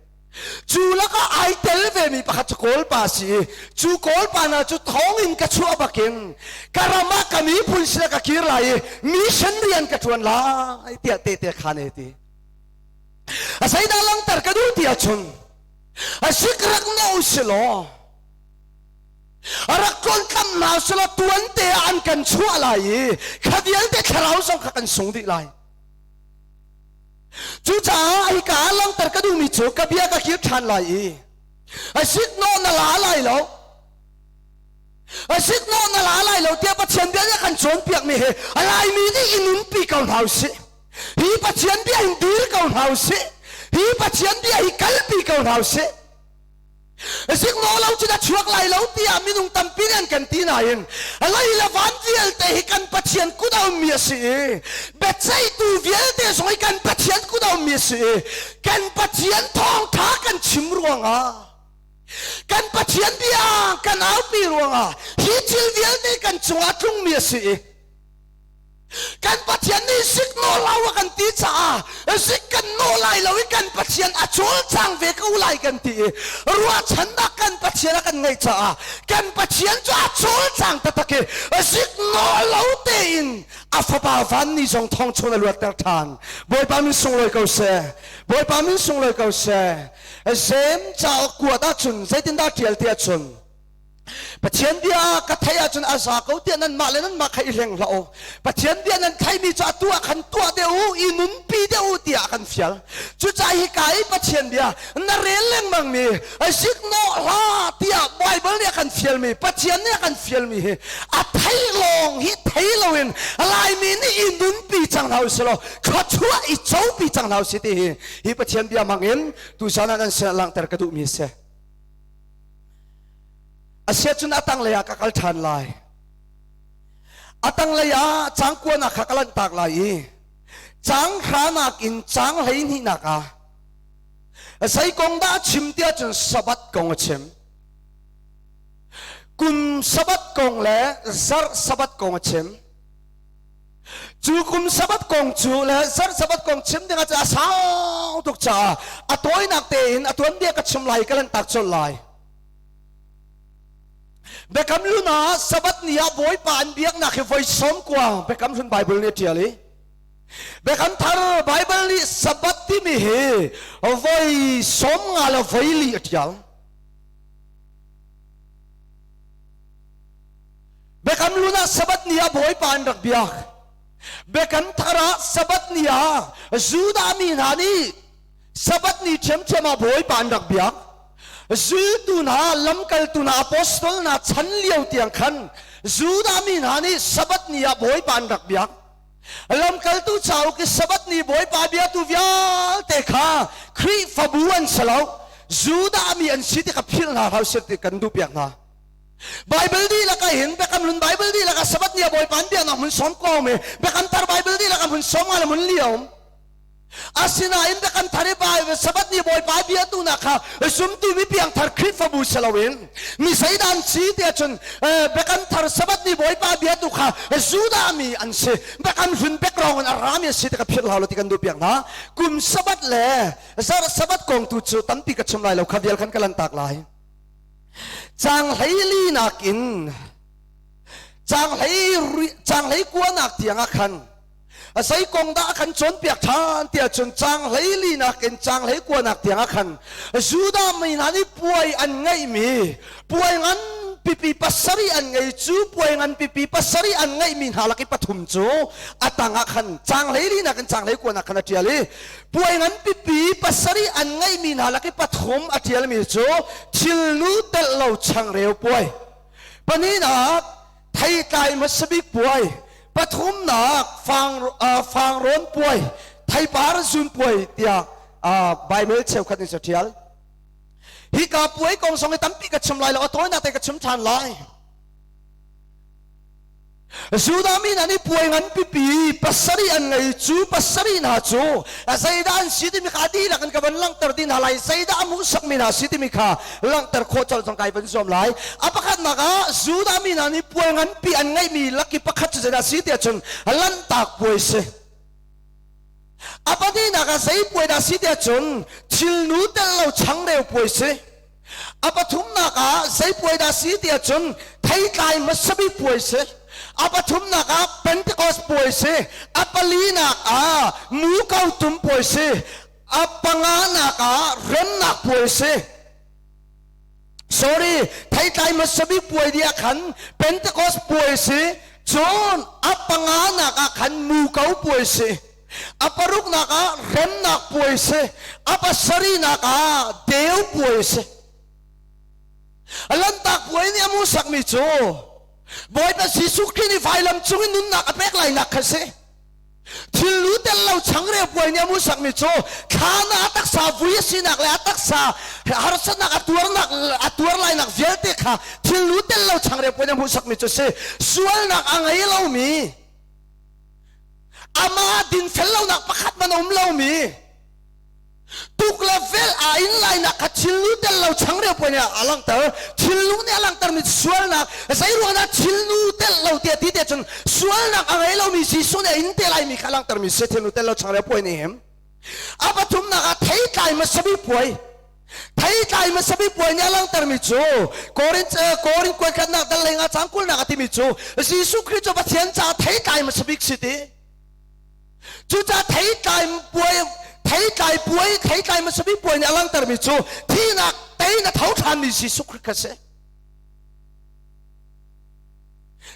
Cu lakah ai tel vemi pakhat cu Kawlpa si i cu Kawlpa hna cu thong in ka chuah bakin ka ram ah ka miphun sinah ka kir lai i mission rian ka ṭuan lai tiah tehte khaan e ti. A zeidah langhter ka duh ti ahcun a zik rak no si law a rak tlawntlanh hna si law tuan te ah an kan chuah lai i kha vialte thlarau zong kha kan sung dih lai. Cucaah hika ah langhter ka duhmi cu ka bia ka kir ṭhan lai i a ziknawh na la lai lo a ziknawh na la lai lo tiah Pathian bia nih a kan cawnpiakmi hi a Laimi nih i nunpi ko hna usih. Hi Pathian bia hin dir ko hna usih. Hi Pathian bia hi kalpi ko hna usih. Ziknawh lo cun a chuak lai lo tiah minung tampi nih an kan ti nain lei le van vialte hi kan Pathian kut a ummi a si i biaceihtu vialte zong hi kan Pathian kut a ummi a si i kan Pathian thawngtha kan chim ruangah kan Pathian bia kan aupi ruangah hi thil vialte kan cungah tlungmi a si i Kan Pathian nih zik nawl hlah u a kan ti caah zik kan nawl lai lo i kan Pathian a cawlcang ve ko lai kan ti i ruahchannak kan Pathian a kan ngeih caah kan Pathian cu a cawlcang taktak i zik nawl lo tein a fapa van ni zong thong chung a luatter ṭhan. Bawipa min sunglawi ko seh. Bawipa min sunglawi ko seh. Zem cauk kuat ahcun zeitindah ṭial ti ahcun Pathian bia ka theih ahcun a za ko tiah nanmah le nanmah kha i hleng hlah u. Pathian bia nan theihmi cu atu ah khan tuah deuh u, i nunpi deuh u tiah a kan fial. Cucaah hika i Pathian bia na rel lengmangmi ziknawh hlah tiah Baibal nih a kan fialmi, Pathian nih a kan fialmi hi a theih lawng hi thei loin Laimi nih i nunpi cang hna usih law thluachuah i copi cang hna usih ti hi hi Pathian bia hmang in tuzan ah nan sinah langhter ka duhmi a si. Asiahcun a tanglei ah ka kal ṭhan lai. A tanglei ah caang kuanak kha ka lanhtak lai i caang hranak in caang hleihnihnak ah zei kong dah a chim tiah cun Sabbath kong a chim. Kum Sabbath kong le zarh Sabbath kong a chim. Cu kum Sabbath kong cu le zarh Sabbath kong chim ding ah cun a sau tuk caah a tawinak tein a tuanbia ka chim lai ka lanhtak colh lai. Biakam hlun ah Sabbath ni ah Bawipa an biaknak hi voi 90 Biakam hlun Bible nih a ṭial i Biakam thar Bible nih Sabbath timi hi voi 50 le voi li a ṭial. Biakam hlun ah Sabbath ni ah Bawipa an rak biak. Biakam thar ah Sabbath ni ah Judah mi hna nih Sabbath ni ṭhiamṭhiam ah Bawipa an rak biak. Zultu hna, lamkaltu hna, apostol hna chan lio tiang khan Judah mi hna nih Sabbath ni ah Bawipa an rak biak. Lamkaltu cauk i Sabbath ni Bawipa biatu vialte kha Khrihfabu an si lo, Judah mi an si ti kha philh hna hlah usih ti kan duh piak hna. Bible dihlak ah hin Biakam Hlun Bible dihlak ah Sabbath ni ah Bawipa an biaknak hmun sawm ko um i Biakam Thar Bible dihlak ah hmun 50 le hmun li a um. Asinain Biakam Thar i Sabbath ni Bawipa biatu nak kha zumtu mi piangthar Khrihfabu si loin mi zeidah an si tiah cun Biakam Thar Sabbath ni Bawipa biatu kha Judah mi an si. Biakam Hlun background in a rami an si ti ka philh hau lo ti kan duh piak hna. Kum Sabbath le zarh Sabbath kong tu cu tampi ka chim lai lo kha vial khan ka lantak lai. Caang 14 nakin caang hlei caang 29nak tiang ah khan zei kong dah a kan cawnpiak ṭhan tiah cun caang 14 nakin caang 29nak tiang ah khan Judah mi hna nih puai an ngeihmi puai ngan pipi pasarih an ngei. Cu puai ngan pipi pasarih an ngeihmi hna lak i pathum cu a tang ah khan caang 14 nakin caang 29nak khan a ṭial i puai ngan pipi pasarih an ngeihmi hna lak i pathum a ṭialmi cu thilnu telh lo changreu puai, pahnihnak theitlai hmasa bik puai, pathumnak fangrawn puai, theipar zun puai tiah Bible cheukhat in a ṭial. Hika puai kong zong hi tampi ka chim lai lo, a tawinak te ka chim ṭhan lai. Judah mi hna nih puai ngan pipi pasarih an ngei. Cu pasarih hna cu zeidah an si timi kha dihlak in ka van langhter dih hna lai. Zeidah a hmuhsak mi hna si timi kha langhter khawh colh zong kai van zuam lai. A pakhatnak ah Judah mi hna nih puai nganpi an ngeihmi laki pakhat cu zeidah si tiah cun Lanhtak puai si. A pahnihnak ah zei puai dah si tiah cun thilnu tel lo changreu puai si. A pathumnak ah zei puai dah si tiah cun theitlai hmasa bik puai si. A pathumnak ah Pentecost puai si. A palinak ah muko tum puai si. A panganak ah remnak puai si. Sorry, theitlai hmasa bik puai dih ah khan Pentecost puai si. Cun a panganak ah khan muko puai si. A paruknak ah remnak puai si. A pasarihnak ah deu puai si. Lanhtak puai nih a hmuhsakmi cu Bawipa Jesuh Khrih nih vailam cung in nunnak a pek lainak kha si. Thilnu tel lo changreu puai nih a hmuhsakmi cu thlan ah a taksa vui a sinak le a taksa harsatnak a tuarnak a tuar lainak vialte kha thilnu tel lo changreu puai nih a hmuhsakmi cu si. Sualnak a ngei lomi amah dinfel lonak pakhat man a um lomi tuk le vel aa in lainak kha thilnu tel lo changreu puai nih a langhter. Thilnu nih a langhtermi sualnak. Zei ruang dah thilnu tel lo tiah ti te cun sualnak a ngei lomi Jesuh nih a in te laimi kha a langhtermi si thilnu tel lo changreu puai nih hin. A pathumnak ah theitlai hmasa bik puai. Theitlai hmasa bik puai nih a langhtermi cu Korin Korin kuatkhatnak dal lengah cang 20nak a timi cu Jesuh Khrih cu Pathian caah theitlai hmasa bik si ti. Cucaah theitlai puai theitlai puai theitlai hmasa bik puai nih a langhtermi cu thihnak tei na tho ṭhanmi Jesuh Khrih kha si.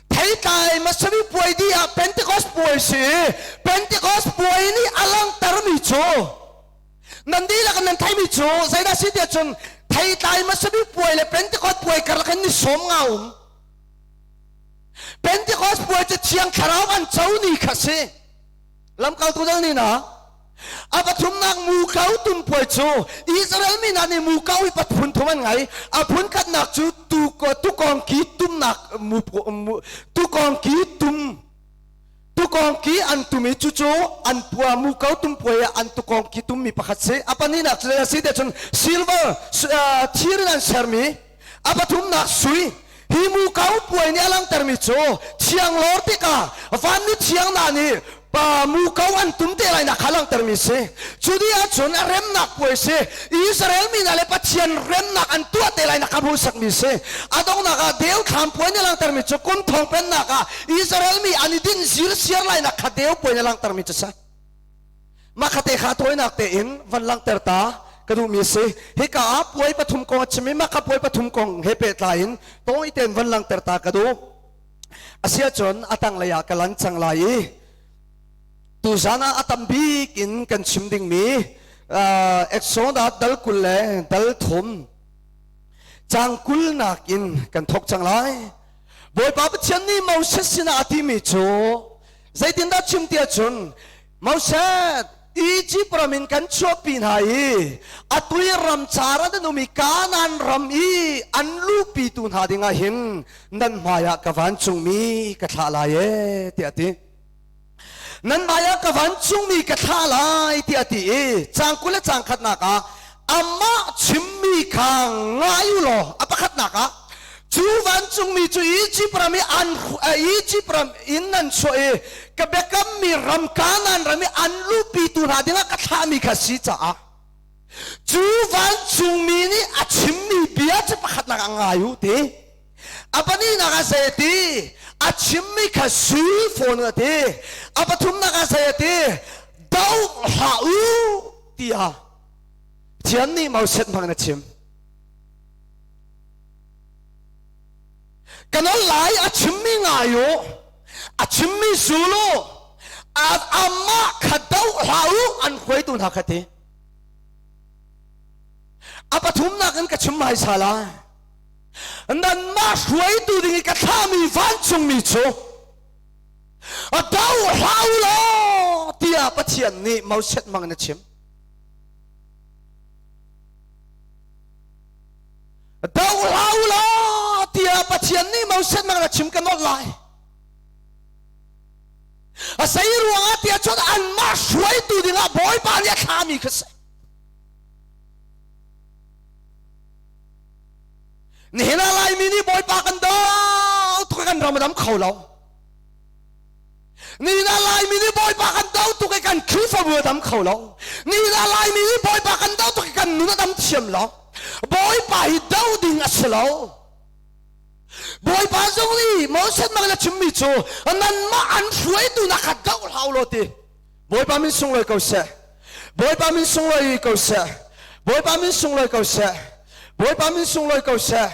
Theitlai hmasa bik puai dih ah Pentecost puai si. Pentecost puai nih a langhtermi cu nan dihlak in nan theimi cu zeidah si tiah cun theitlai hmasa bik puai le Pentecost puai karlak hin ni 50 um. Pentecost puai cu Thiang Thlarau an co ni kha si. Lamkaltu dal ni na. A pathumnak muko tum puai cu Israel mi hna nih muko hi phun thum an ngei. A phun khatnak cu tukawngki tumnak tukawngki tum tukawngki an tum i cucu an pua muko tum puai ah an tukawngki tummi pakhat si. A pahnihnak cu zei a si tiah cun silver thir in an sermi a pathumnak sui hi muko puai nih a langhtermi cu thianglawr tikah van ni thiang hna nih pa muko an tum te lai nak kha langhtermi si. Cu dih ahcun a remnak puai si. Israel mi hna le Pathian remnak an tuah te lai nak kha hmuhsakmi si. A donghnak ah deu thlam puai nih a langhtermi cu kum thong pennak ah Israel mi an i dinh zirsiar lai nak kha deu puai nih a langhtermi cu si. Mah kha te kha tawinak tein van langhter ta ka duhmi a si. Hika ah puai pathum kong a chim i mah kha puai pathum kong he pehtlai in tawi tein van langhter ta ka duh. Asiahcun a tanglei ah ka lan cang lai i tuzan ah a tam bik in kan chim dingmi Exodus dal 20 le dal 3 cang 20 nak in kan thawk cang lai. Bawipa Pathian nih Moses sinah a timi cu zeitindah chim tiah cun Moses Egypt ram in kan chuahpi hna i atui ram car ah nan um i Kanaan ram i an luhpitu hna dingah hin nan hmaiah ka vancungmi ka thlah lai e tiah a ti. Nan hmaiah ka vancungmi ka thlah lai tiah a ti i caang 20 le caang khatnak ah amah chimmi kha ngai u law a pakhatnak ah cu vancungmi cu Egypt ram i an Egypt ram in nan chuah i ka biakammi ram Kanaan ram i an luhpitu hna dingah ka thlahmi kha si caah cu vancungmi nih a chimmi bia cu pakhatnak ah ngai u ti. A pahnihnak ah zei a ti? A chimmi kha sul fawn u a ti. A pathumnak ah zei a ti? Do hlah u tiah Pathian nih Moses hmang in a chim. Ka nawl lai a chimmi ngai u, a chimmi zul u, amah kha do hlah u an hruaitu hna kha ti. A pathumnak in ka chim hmaisa lai. Nanmah hruaitu ding i ka thlahmi vancungmi cu a do hlah u law tiah Pathian nih Moses hmang in a chim. Do hlah u law tiah Pathian nih Moses hmang in a chim ka nolh lai. A sei ruangah tiah cun anmah hruaitu dingah Bawipa nih a thlahmi kha si. Nihin ah Laimi nih Bawipa kan do tuk kan ram a dam kho lo. Nihin ah Laimi nih Bawipa kan do tuk i kan Khrihfabu a dam kho lo. Nihin ah Laimi nih Bawipa kan do tuk i kan nun a dam thiam lo. Bawipa hi do ding a si lo. Bawipa zong nih Moses mang na chimmi cu nanmah an hruaitu na kha do hlah law ti. Bawipa min sunglawi ko seh. Bawipa min sunglawi ko seh. Bawipa min sunglawi ko seh. Bawipa min sunglawi ko seh.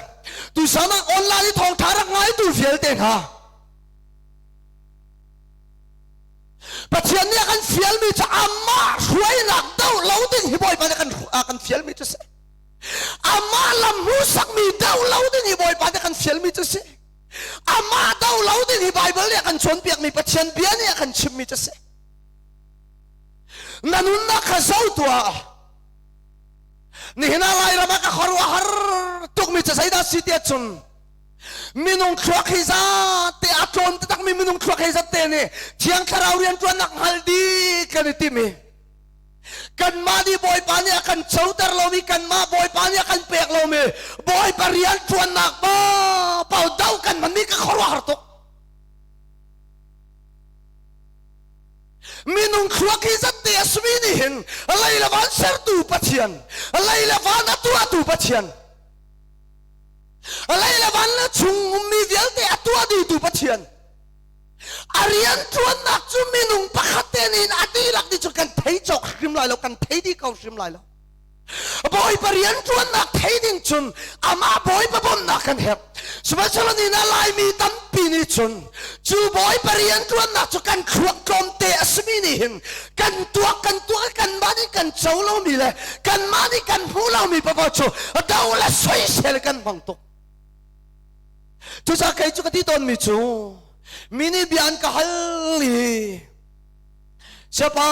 Tusan ah online i thawngtha rak ngaitu vialte hna. Pathian nih a kan fialmi cu amah hruainak do lo ding hi Bawipa nih a kan fialmi cu si. Amah lam hmuhsakmi do lo ding hi Bawipa nih a kan fialmi cu si. Amah do lo ding hi Bible nih a kan cawnpiakmi Pathian bia nih a kan chimmi cu si. Na nunnak kha zoh tuah. Nihin ah Lairam ah ka khuaruahhar tukmi cu zeidah si tiah cun minung thluak hi zate a tlawn takmi minung thluak hi zate nih Thiang Thlarau rianṭuannak hngal dih kan i tim i kanmah nih Bawipa nih a kan coter lomi kanmah Bawipa nih a kan pek lomi Bawipa rianṭuannak pau do kan hmanmi ka khuaruahhar tuk. Minung thluak hi zat te a simi nih hin lei le van sertu Pathian, lei le van a tuahtu Pathian, lei le van le chung ummi vialte a tuah dihtu Pathian, a rian ṭuannak cu minung pakhat te nih a dihlak nih cun kan thei cawk hrim lai lo, kan thei dih ko hrim lai lo. Bawipa rianṭuannak thei ding cun amah Bawipa bawmhnak kan herh. Sihmanhsehlaw ni na Laimi tampi nih cun cu Bawipa rianṭuannak cu kan thluak tlawmte a simi nih hin kan tuak kan tuak i kanmah nih kan co lomi le kanmah nih kan hmuh lomi paoh cu do le soisel kan hmang tuk. Cucaah kei cu ka ti tawnmi cu mi nih bia an ka hal i Siapa.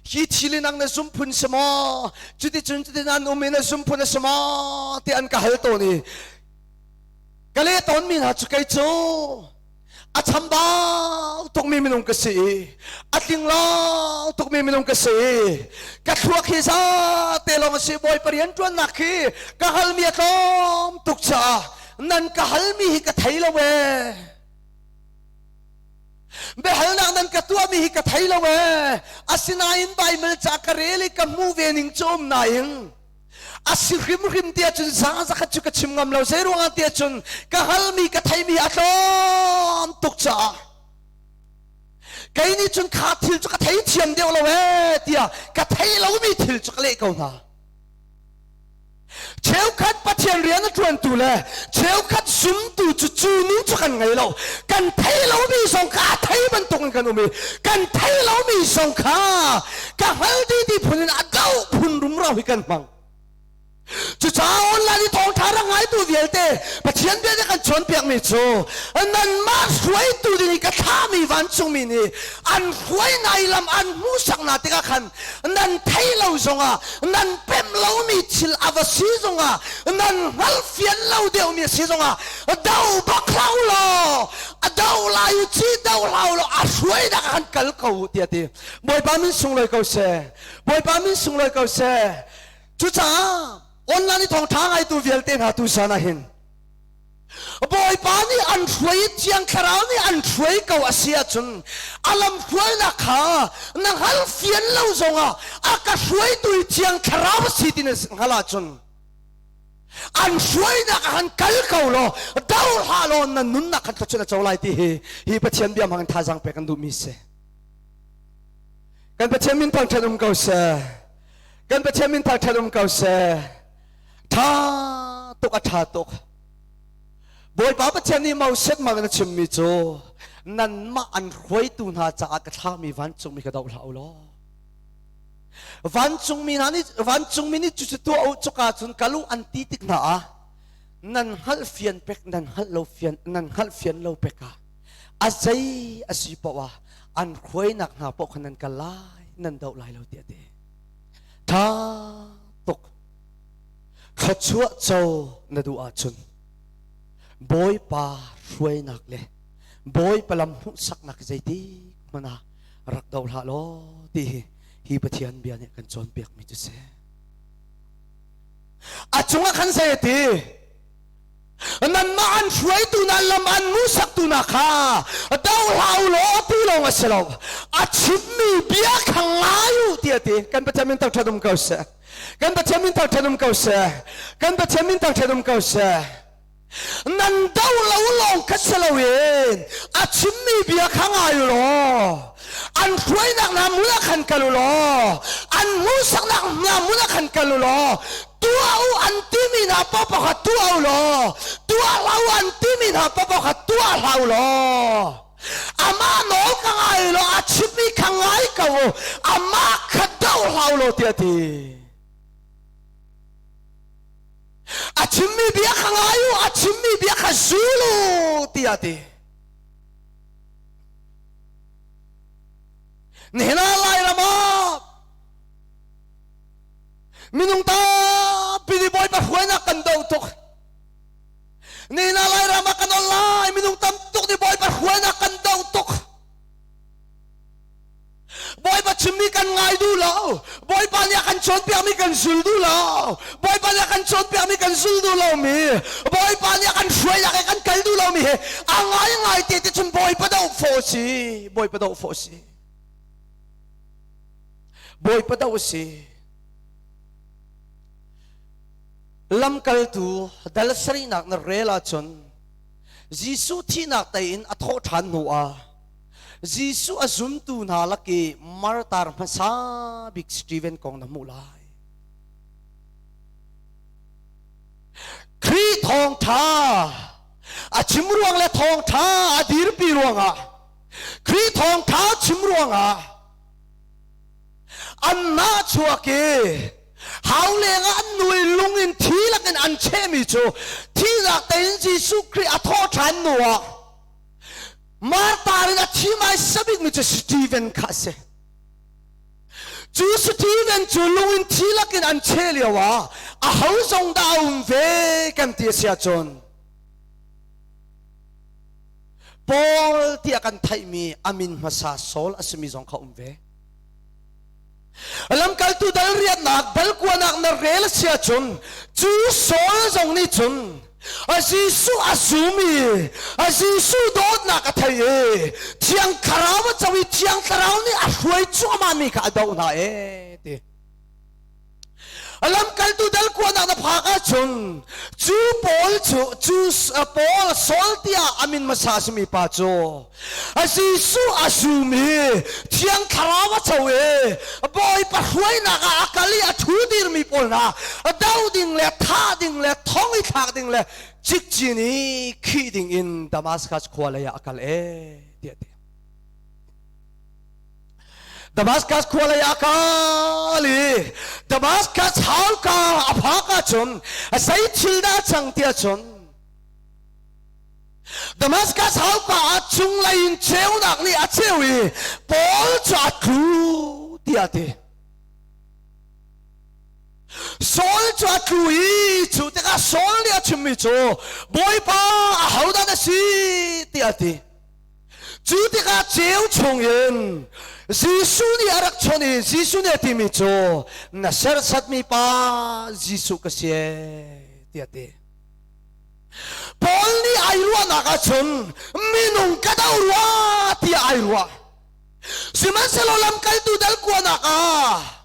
Hi thil in ang na zum phun si maw? Cuticun cutin an um i na zum phun a si maw? Ti an ka hal tawn i ka leh tawnmi hna cu kei cu a chambau tukmi minung ka si i a tling lo tukmi minung ka si i ka thluak hi za te lawng a si. Bawipa rian ṭuannak hi ka halmi a tlawm tuk caah nan ka halmi hi ka thei lo ee. Biahalnak nan ka tuahmi hi ka thei lo ee. Asinain Baibal ca ka rel i ka hmuh ve ning cu um nain a si hrimhrim tiah cun 100% cu ka chim ngam lo. Zei ruangah tiah cun ka halmi ka theimi a tlawm tuk caah kei nih cun kha thil cu ka thei thiam deuh lo ee tiah ka thei lomi thil cu ka leh ko hna. Cheukhat Pathian rian a ṭuantu le cheukhat zumtu cu cu ning cu kan ngei lo. Kan thei lomi zong kha a thei bantukin kan um i kan thei lomi zong kha ka hngal ti ti phun in a doh phun rumro hi kan hmang. Cucaah online i thawngṭha rak ngaitu vialte Pathian bia nih kan cawnpiakmi cu nanmah hruaitu ding i ka thlahmi vancungmi nih an hruai nai lam an hmuhsaknak tikah khan nan thei lo zongah, nan pemh lomi thil a va si zongah, nan hngalfian lo deuhmi a si zongah do bak hlah u law, a do lai u ci do hlah u law, a hruainak ah khan kal ko u tiah ti. Bawipa min sunglawi ko seh. Bawipa min sunglawi ko seh. Cucaah online i thawngṭha ngaitu vialte hna tu zan ah hin Bawipa nih an hruai i Thiang Thlarau nih an hruai ko a si ahcun a lam hruainak kha na hngal fian lo zongah a ka hruaitu i Thiang Thlarau a si ti na hngalh ahcun an hruainak ah khan kal ko law do hlah law na nunnak khan thluachuah na co lai ti hi hi Pathian bia hmang in thazaang pek kan duhmi si. Kan Pathian min thangṭhat um ko seh. Kan Pathian min thangṭhat um ko seh. Ṭha tuk, a ṭha tuk. Bawipa Pathian nih Moses mang in a chimmi cu nanmah an hruaitu hna caah ka thlahmi vancungmi ka doh hlah u law, vancungmi hna nih, vancungmi nih cucu tuah u, cuka cun kal u an ti tik hna ah nan hngalh fian pek, nan hngalh lo fian, nan hngalh fian lo pek ah a zei a si paoh ah an hruainak hna paoh kha nan kal lai, nan doh lai lo tiah ti. Ṭha tuk. Thluachuah co na duh ahcun Bawipa hruainak le Bawipa lam hmuhsaknak zeitik hmanh ah rak doh hlah law ti hi hi Pathian bia nih kan cawnpiakmi cu si. A cungah khan zei a ti? Nanmah an hruaitu na lam an hmuhsaktu na kha do hlah u law ti lawng a si lo. A chimmi bia kha ngai u ti a ti. Kan Pathian min thangṭhat um ko seh. Kan Pathian min thangṭhat um ko seh. Kan Pathian min thangṭhat um ko seh. Nan do lo lawng kha si loin a chimmi bia kha ngai u law an hruainak hna hmun ah khan kal u law an hmuhsaknak hna hmun ah khan kal u law tuah u an timi hna paohpaoh kha tuah u law tuah hlah u an timi hna paohpaoh kha tuah hlah u law amah nawl ka ngai law a chimmi kha ngai ko u, amah kha doh hlah u law tiah ti. A chimmi bia kha ngai u, a chimmi bia kha zul u tiah ti. Nihin ah Lairam ah minung tampi nih Bawipa hruainak kan doh tuk. Nihin ah Lairam ah kan ol lai, minung tam tuk nih Bawipa hruainak kan doh tuk. Bawipa chimmi kan ngai duh lo. Bawipa nih a kan cawnpiakmi kan zul duh lo. Bawipa nih a kan cawnpiakmi kan zul duh lomi. Bawipa nih a kan hruainak i kan kal duh lomi he a ngaingai te te cun Bawipa doh fawh si. Bawipa doh fawh si. Bawipa doh si. Lamkaltu dal sarihnak na rel ahcun Jesuh thihnak tei in a thawh ṭhan hnu ah Jesuh a zumtu hna lak i martar hmasa bik Stephen kong na hmuh lai. Khrih thawngṭha a chim ruang le thawngṭha a dirpi ruangah, Khrih thawngṭha chim ruangah an nah chuak i hau lengah an nu i lung in thi lakin an chehmi cu thihnak tein Jesuh Khrih a thawh ṭhan hnu ah martar in a thi hmaisa bikmi cu Stephen kha a si. Cu Stephen cu lung in thi lakin an cheh lio ah aho zong dah a um ve kan ti a si ahcun Paul tiah kan theihmi a min hmasa Saul a simi zong kha um ve. Lamkaltu dal riannak dal kuanak na rel a si ahcun cu Saul zong nih cun a Jesuh a zum i a Jesuh dawtnak a thei i Thiang Thlarau a co i Thiang Thlarau nih a hruai cuahmah mi kha a doh hna ee ti. Lamkaltu dal kuanak na phak ahcun cu Paul cu cu Paul Saul tiah a min hmasa a simi pa cu a Jesuh a zum i Thiang Thlarau a co i Bawipa hruainak ah a kal i a ṭhu dirmi pawl hna do ding le thah ding le thong i thlak ding le cikcin i khih ding in Damascus khua lei ah a kal ee tiah ti. Damascus khua lei ah kal i Damascus hauka a phak ahcun zei thil dah cang tiah cun Damascus hauka ah cunglei in ceunak nih a ceu i Paul cu a tlu tiah a ti. Saul cu a tlu i cu tikah Saul nih a chimmi cu Bawipa ahodah na si tiah a ti. Cu tikah ceu chungin Jesuh nih a rak chawnh i Jesuh nih a timi cu na serhsatmi pa Jesuh ka si ee tiah a ti. Paul nih ai ruahnak ahcun minung ka do rua tiah ai ruah. Sihmanhsehlaw lamkaltu dal kuanak ah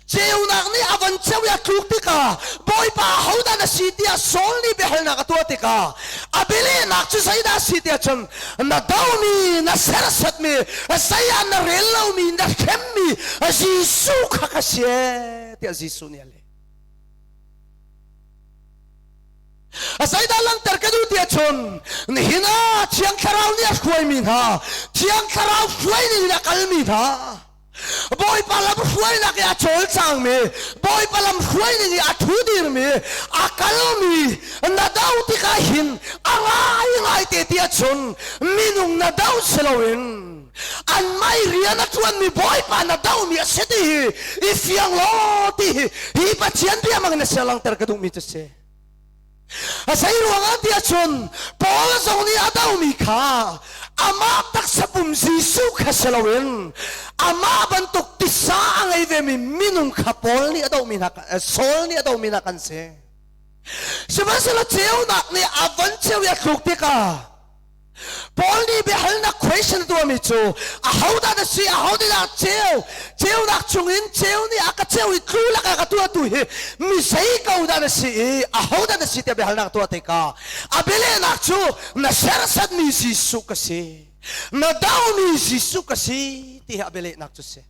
Ceunak nih a van ceu i a tluk tikah Bawipa ahodah na si tiah Saul nih biahalnak a tuah tikah a bialehnak cu zeidah a si tiah cun na domi na serhsatmi zei ah na rel lomi na hremmi Jesuh kha ka si tiah Jesuh nih a leh. Zeidah langhter ka duh tiah cun nihin ah Thiang Thlarau nih a hruaimi hna Thiang Thlarau hruai ning in a kalmi hna Bawipa lam hruainak i a cawlcangmi, Bawipa lam hruaining i a ṭhu dirmi, a kalmi na do tikah hin a ngaingai te ti ahcun minung na do si loin an mei rian a ṭuanmi Bawipa na domi a si ti hi i fiang law ti hi hi Pathian bia mang na sia langter ka duhmi cu si. A zei ruangah ti ahcun Paul zong nih a domi kha amah taksa pum Jesuh kha si loin amah bantuk tisa a ngei vemi minung kha Paul nih a domi hna Saul nih a domi hna kan si. Sihmanhsehlaw ceunak nih a von ceu i a thluk tikah Paul nih biahalnak question tuahmi cu ahodah na si ahodah dah ceu ceunak chungin ceu nih a ka ceu i tlu lakah ka tuahtu hi mi zei ko dah na si i ahodah na si tiah biahalnak tuah tikah a bialehnak cu na serhsatmi Jesuh ka si na domi Jesuh ka si ti hi a bialehnak cu si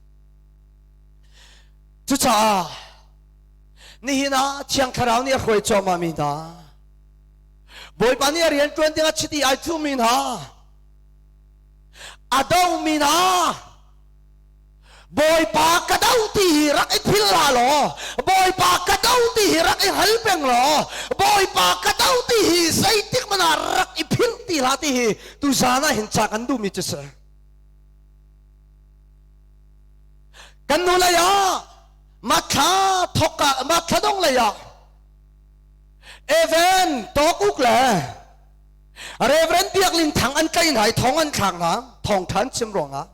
cucaah nihin ah Thiang Thlarau nih a hruai cuahmahmi hna Bawipa nih a rian ṭuan dingah chiti ai thuhmi hna a domi hna Bawipa ka do ti hi rak i phil hlah law Bawipa ka do ti hi rak i hal peng law Bawipa ka do ti hi zeitik hmanh ah rak i philh ti hlah ti hi tuzaan ah hin ca kan duhmi cu si. Kan nu lei ah mathla thok ah mathla dong lei ah Evan Tawkuk le Reverend Biak Ling Thang an tlaih hna i thong an thlak hna thawngṭha an chim ruangah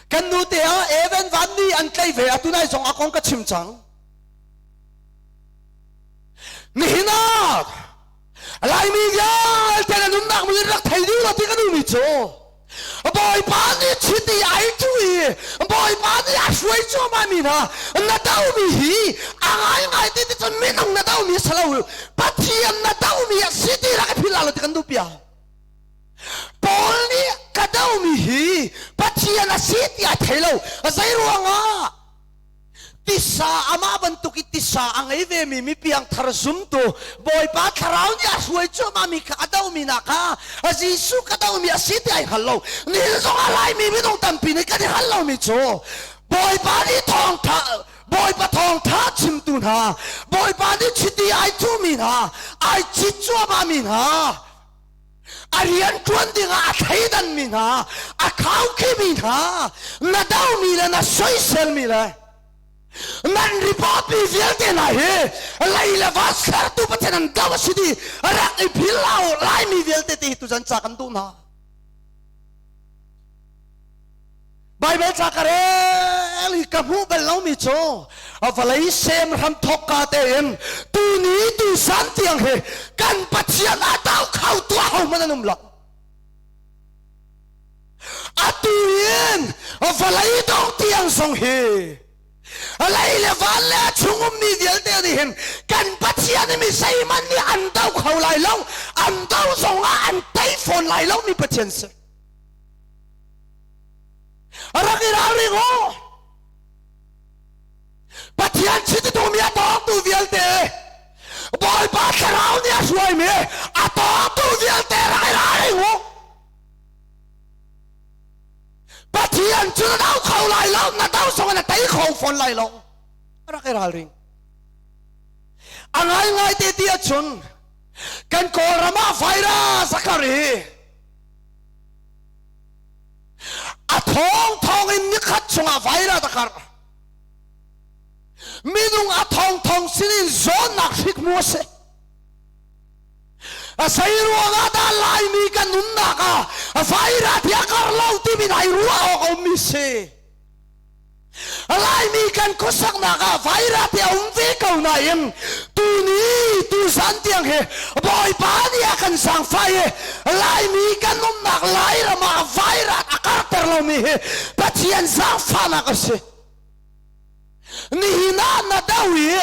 kan nu te ah Evan Van Ni an tlaih ve atu nai zong a kong ka chim cang nihin ah Laimi vialte na nunnak mun rak thei ding lo ti ka duhmi cu Bawipa nih chiti ai cu i Bawipa nih a hruai cuahmah mi hna na domi hi a ngaingai ti ti cun minung na domi a si lo Pathian na domi a si ti rak i philh lo ti kan duh piak Paul nih ka domi hi Pathian a si ti a thei lo zei ruangah Tisa amah bantuk i tisa a ngei vemi mi piangthar zumtu Bawipa thlarau nih a hruai cuahmahmi kha a domi nak kha Jesuh ka domi a si ti ai hngal lo. Nihin zong ah Laimi minung tampi nih kan i hngal lomi cu Bawipa nih thawngtha Bawipa thawngtha chimtu hna Bawipa nih chiti ai cuhmi hna ai cit cuahmahmi hna. A rian ṭuan dingah a thleidanmi hna, a khaukhimi hna, na domi le na soiselmi le nan report mi vialte hna hi lei le van sertu Pathian an do a si ti rak i phil lo Laimi vialte ti hi tuzan ca kan duh hna. Baibal ca ka rel i ka hmuh bal lomi cu vawlei sem hram thawk ka tein tuni tu san tiang hi kan Pathian a do kho tuah ho hmanh an um lo. Atu in vawlei dong tiang zong hi lei le van le a chung ummi vialte nih hin kan Pathian i mi zeihmanh nih an do kho lai lo, an do zongah an tei fawn lai lo mi Pathian si. Rak i ralring u. Pathian chititu mi a tawngtu vialte Bawipa thlarau nih a hruaimi a tawngtu vialte rak i ralring u. Pathian cu na do kho lai lo, na do zong na tei kho fawn lai lo. Rak i ralring. A ngaingai te ti ahcun kan Kawlram ah virus a kar i a thawng thawng in nikhat chungah virus a karh. Minung a thawng thawng sinin zawnnak hrik mu a si. A sei ruangah dah Laimi kan nunnak ah virus hi a kar lo timi nai ruah awk a ummi si. Laimi kan khuasaknak ah virus hi a um ve ko nain tuni tuzan tiang hi Bawipa nih a kan zaangfah i Laimi kan umnak Lairam ah virus a karter lomi hi Pathian zaangfahnak a si. Nihin ah na do i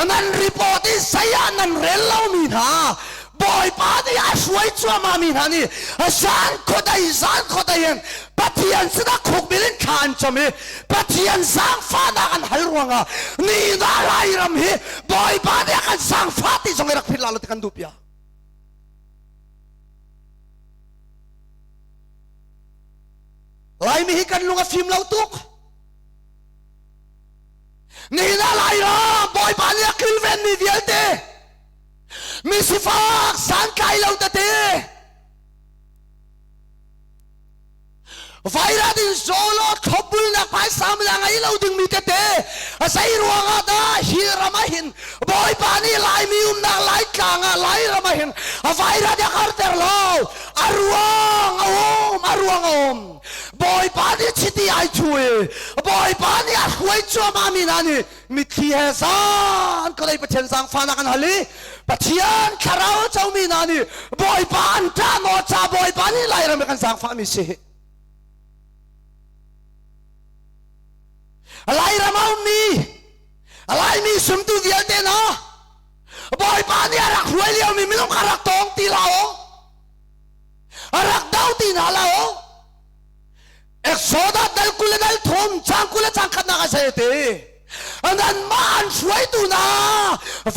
nan report i zei ah nan rel lomi hna Bawipa nih a hruai cuahmah mi hna nih zan khuadei zan khuadei in Pathian sinah khukbil in thla an cam i Pathian zaangfahnak an hal ruangah nihin ah Lairam hi Bawipa nih a kan zaangfah ti zong i rak philh la lo ti kan duh piak. Laimi hi kan lung a fim lo tuk. Nihin ah Lairam Bawipa nih a kilvenmi vialte mi sifak santlai lo tete vairat in solo thlopbulnak phaisa la ngei lo dingmi tete a zei ruangah dah hi ram ah hin Bawipa nih Laimi umnak Laitlang ah Lairam ah hin a vairat a karter lo a ruang a um a ruang a um Bawipa nih chiti ai thu i Bawipa nih a hruai cuahmah mi hna nih mitthli he zan kalei Pathian zaangfahnak an hal i Pathian thlarau comi hna nih Bawipa an ṭah naw ca Bawipa nih Lairam kan zaangfahmi si Lairam a ummi Laimi sumtu vialte hna Bawipa nih a rak hruai liomi minung kha rak tawng ti la u a rak do ti hna lo Exodus dal 20 le dal 3 cang 20 le cang khatnak a se ti nanmah an hruaitu hna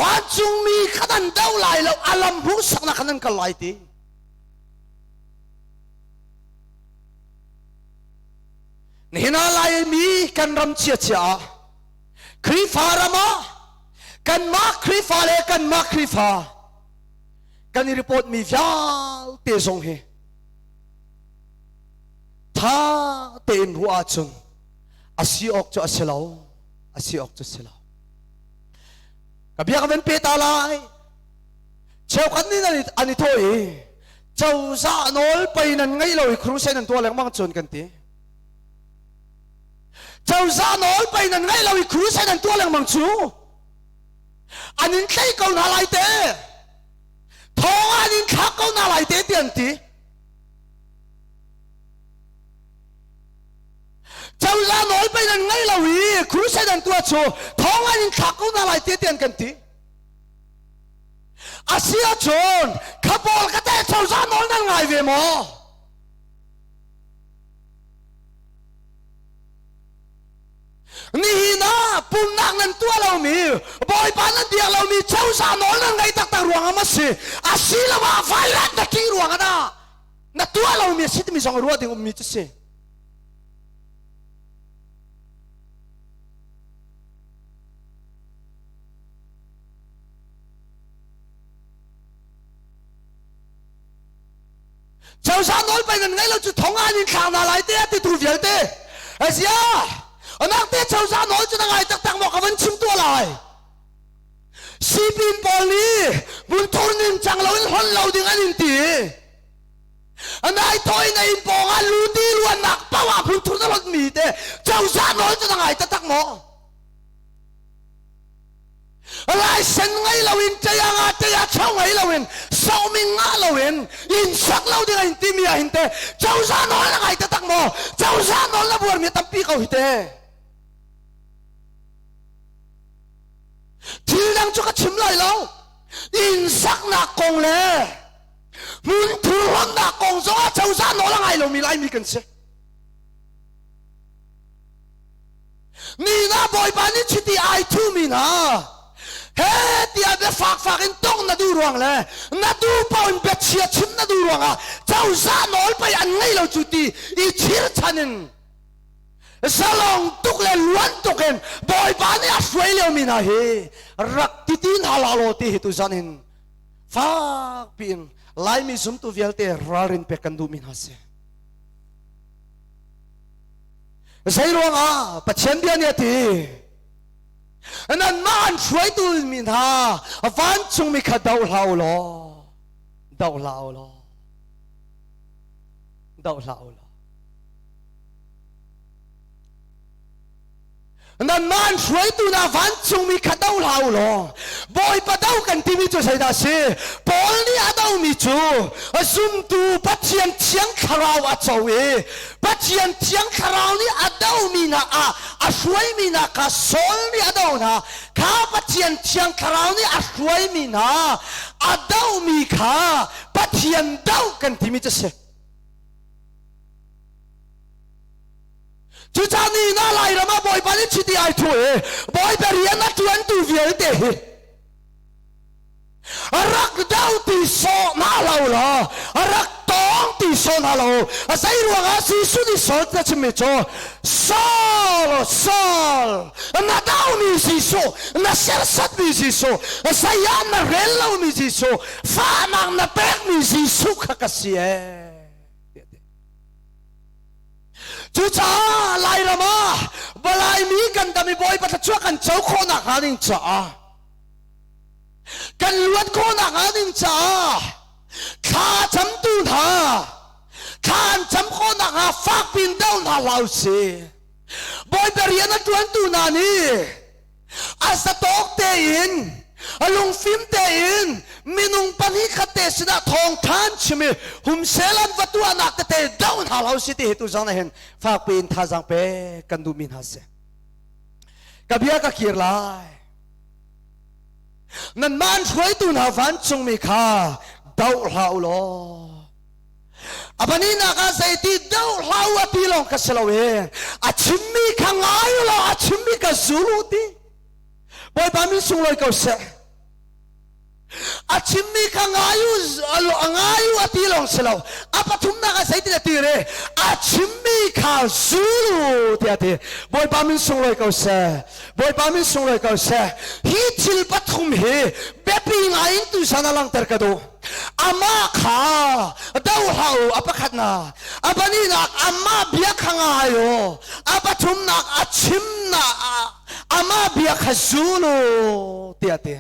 vancungmi kha nan do lai lo a lam hmuhsaknak kha nan kal lai ti nihin ah Laimi kan ram chiachia ah Khrihfa ram ah kanmah Khrihfa le kanmah Khrihfa kan i report mi vialte zong hi tha tein ruah ahcun a si awk cu a si lo a si awk cu si lo ka bia ka van pe ta lai cheukhat nih an i thawh i cozah nawl pei nan ngei lo i crusade nan tuah lengmang cun kan ti cozah nawl pei nan ngei lo i crusade nan tuah lengmang cu an in tlaih ko hna lai te thawng an in thlak ko hna lai te ti an ti cozah nawl pei nan ngei lo i crusade an tuah cu thawng an in thlak ko hna lai te ti an kan ti a si ahcun kha pawl ka teh cozah nawl nan ngai ve maw Nihin ah pumnak nan tuah lomi Bawipa nan biak lomi cozah nawl nan ngei taktak ruangah ma si asiloah vairat na ṭih ruangah dah na tuah lomi a si timi zong ruah ding ummi cu si. Cozah nawl pei nan ngei lo cu thong ah an in thlak hna lai te a titu vialte. Asia, anak te cozah nawl cu na ngai taktak maw ka van chim tuah lai. Sipin pawl nih hmunthur ning cang loin hon lo ding an in ti. Anai thoi na in pawng ah luti luannak paoh ah hmunthur na hlonh mi te cozah nawl cu na ngai taktak maw? Laisen ngei loin ṭaya nga ṭaya cheu ngei loin sohming ngah loin inn sak lo ding in timi ah hin te cozah nawl na ngai taktak maw? Cozah nawl na buar mi tampi ko hi te. Thil dang cu ka chim lai lo. Inn saknak kong le hmunthur hlonhnak kong zong ah cozah nawl a ngai lomi Laimi kan si. Nina Bawipa nih chiti ai thumi hna he tiah bia fakfak in tong na duh ruang le na duh paoh in biachia chim na duh ruangah cozah nawl pei an ngei lo cu ti i chirchan in zalong tuk le luan tuk in Bawipa nih a hruai liomi hna hi rak titi hna la law ti hi tuzan in fak piin Laimi zumtu vialte ralrin pek kan duhmi hna si. Zei ruangah Pathian bia nih a ti nanmah an hruaitu mi hna vancungmi kha doh hlah u law doh hlah u law doh hlah u law nanmah an hruaitu hna vancungmi kha do hlah u law Bawipa do kan timi cu zeidah a si Paul nih a domi cu zumtu Pathian Thiang Thlarau a co i Pathian Thiang Thlarau nih a domi hna ah a hruaimi hna kha Saul nih a do hna kha Pathian Thiang Thlarau nih a hruaimi hna a domi kha Pathian do kan timi cu a si Cucaah ni na Lairam ah Bawipa nih chiti ai thu i Bawipa rian a ṭuantu vialte hi rak do ti sawh hna lo law rak tawng ti sawh hna lo zei ruangah Jesuh nih Saul na chimmi cu Saul Saul na domi Jesuh na sersatmi Jesuh zei ah na rel lomi Jesuh fahnak na pekmi Jesuh kha ka si ee Cucaah Lairam ah Balaimi kan dam i Bawipa thluachuah kan co khawhnak hnga ding caah kan luat khawhnak hnga ding caah thla camtu hna thla an cam khawhnak hnga fak pin do hna hlah usih. Bawipa rian a ṭuantu hna nih a zatawk tein a lungfim tein minung pahnih khat te sinah thawngthan chim i humsel an va tuahnak tete doh hna hlah usih ti hi tu zong hin fakpi in thazaang pe kan duhmi hna si ka bia ka kir lai nanmah an hruaitu hna vancungmi kha doh hlah u law A pahnihnak ah zeiti doh hlah u a ti lawng ka si lo i a chimmi kha ngai u law a chimmi kha zul u ti. Bawipa min sunglawi ko seh. A chimmi kha ngai u a ngai u a ti lawng si lo. A pathumnak ah zeitin a ti re? A chimmi kha zul u tiah a ti. Bawipa min sunglawi ko seh. Bawipa min sunglawi ko seh. Hi thil pathum hi biapi ngai in tuisan a langhter ka duh. Amah kha do hlah u a pakhatnak a pahnihnak amah bia kha ngai u a pathumnak a chimnak amah bia kha zul u tiah a ti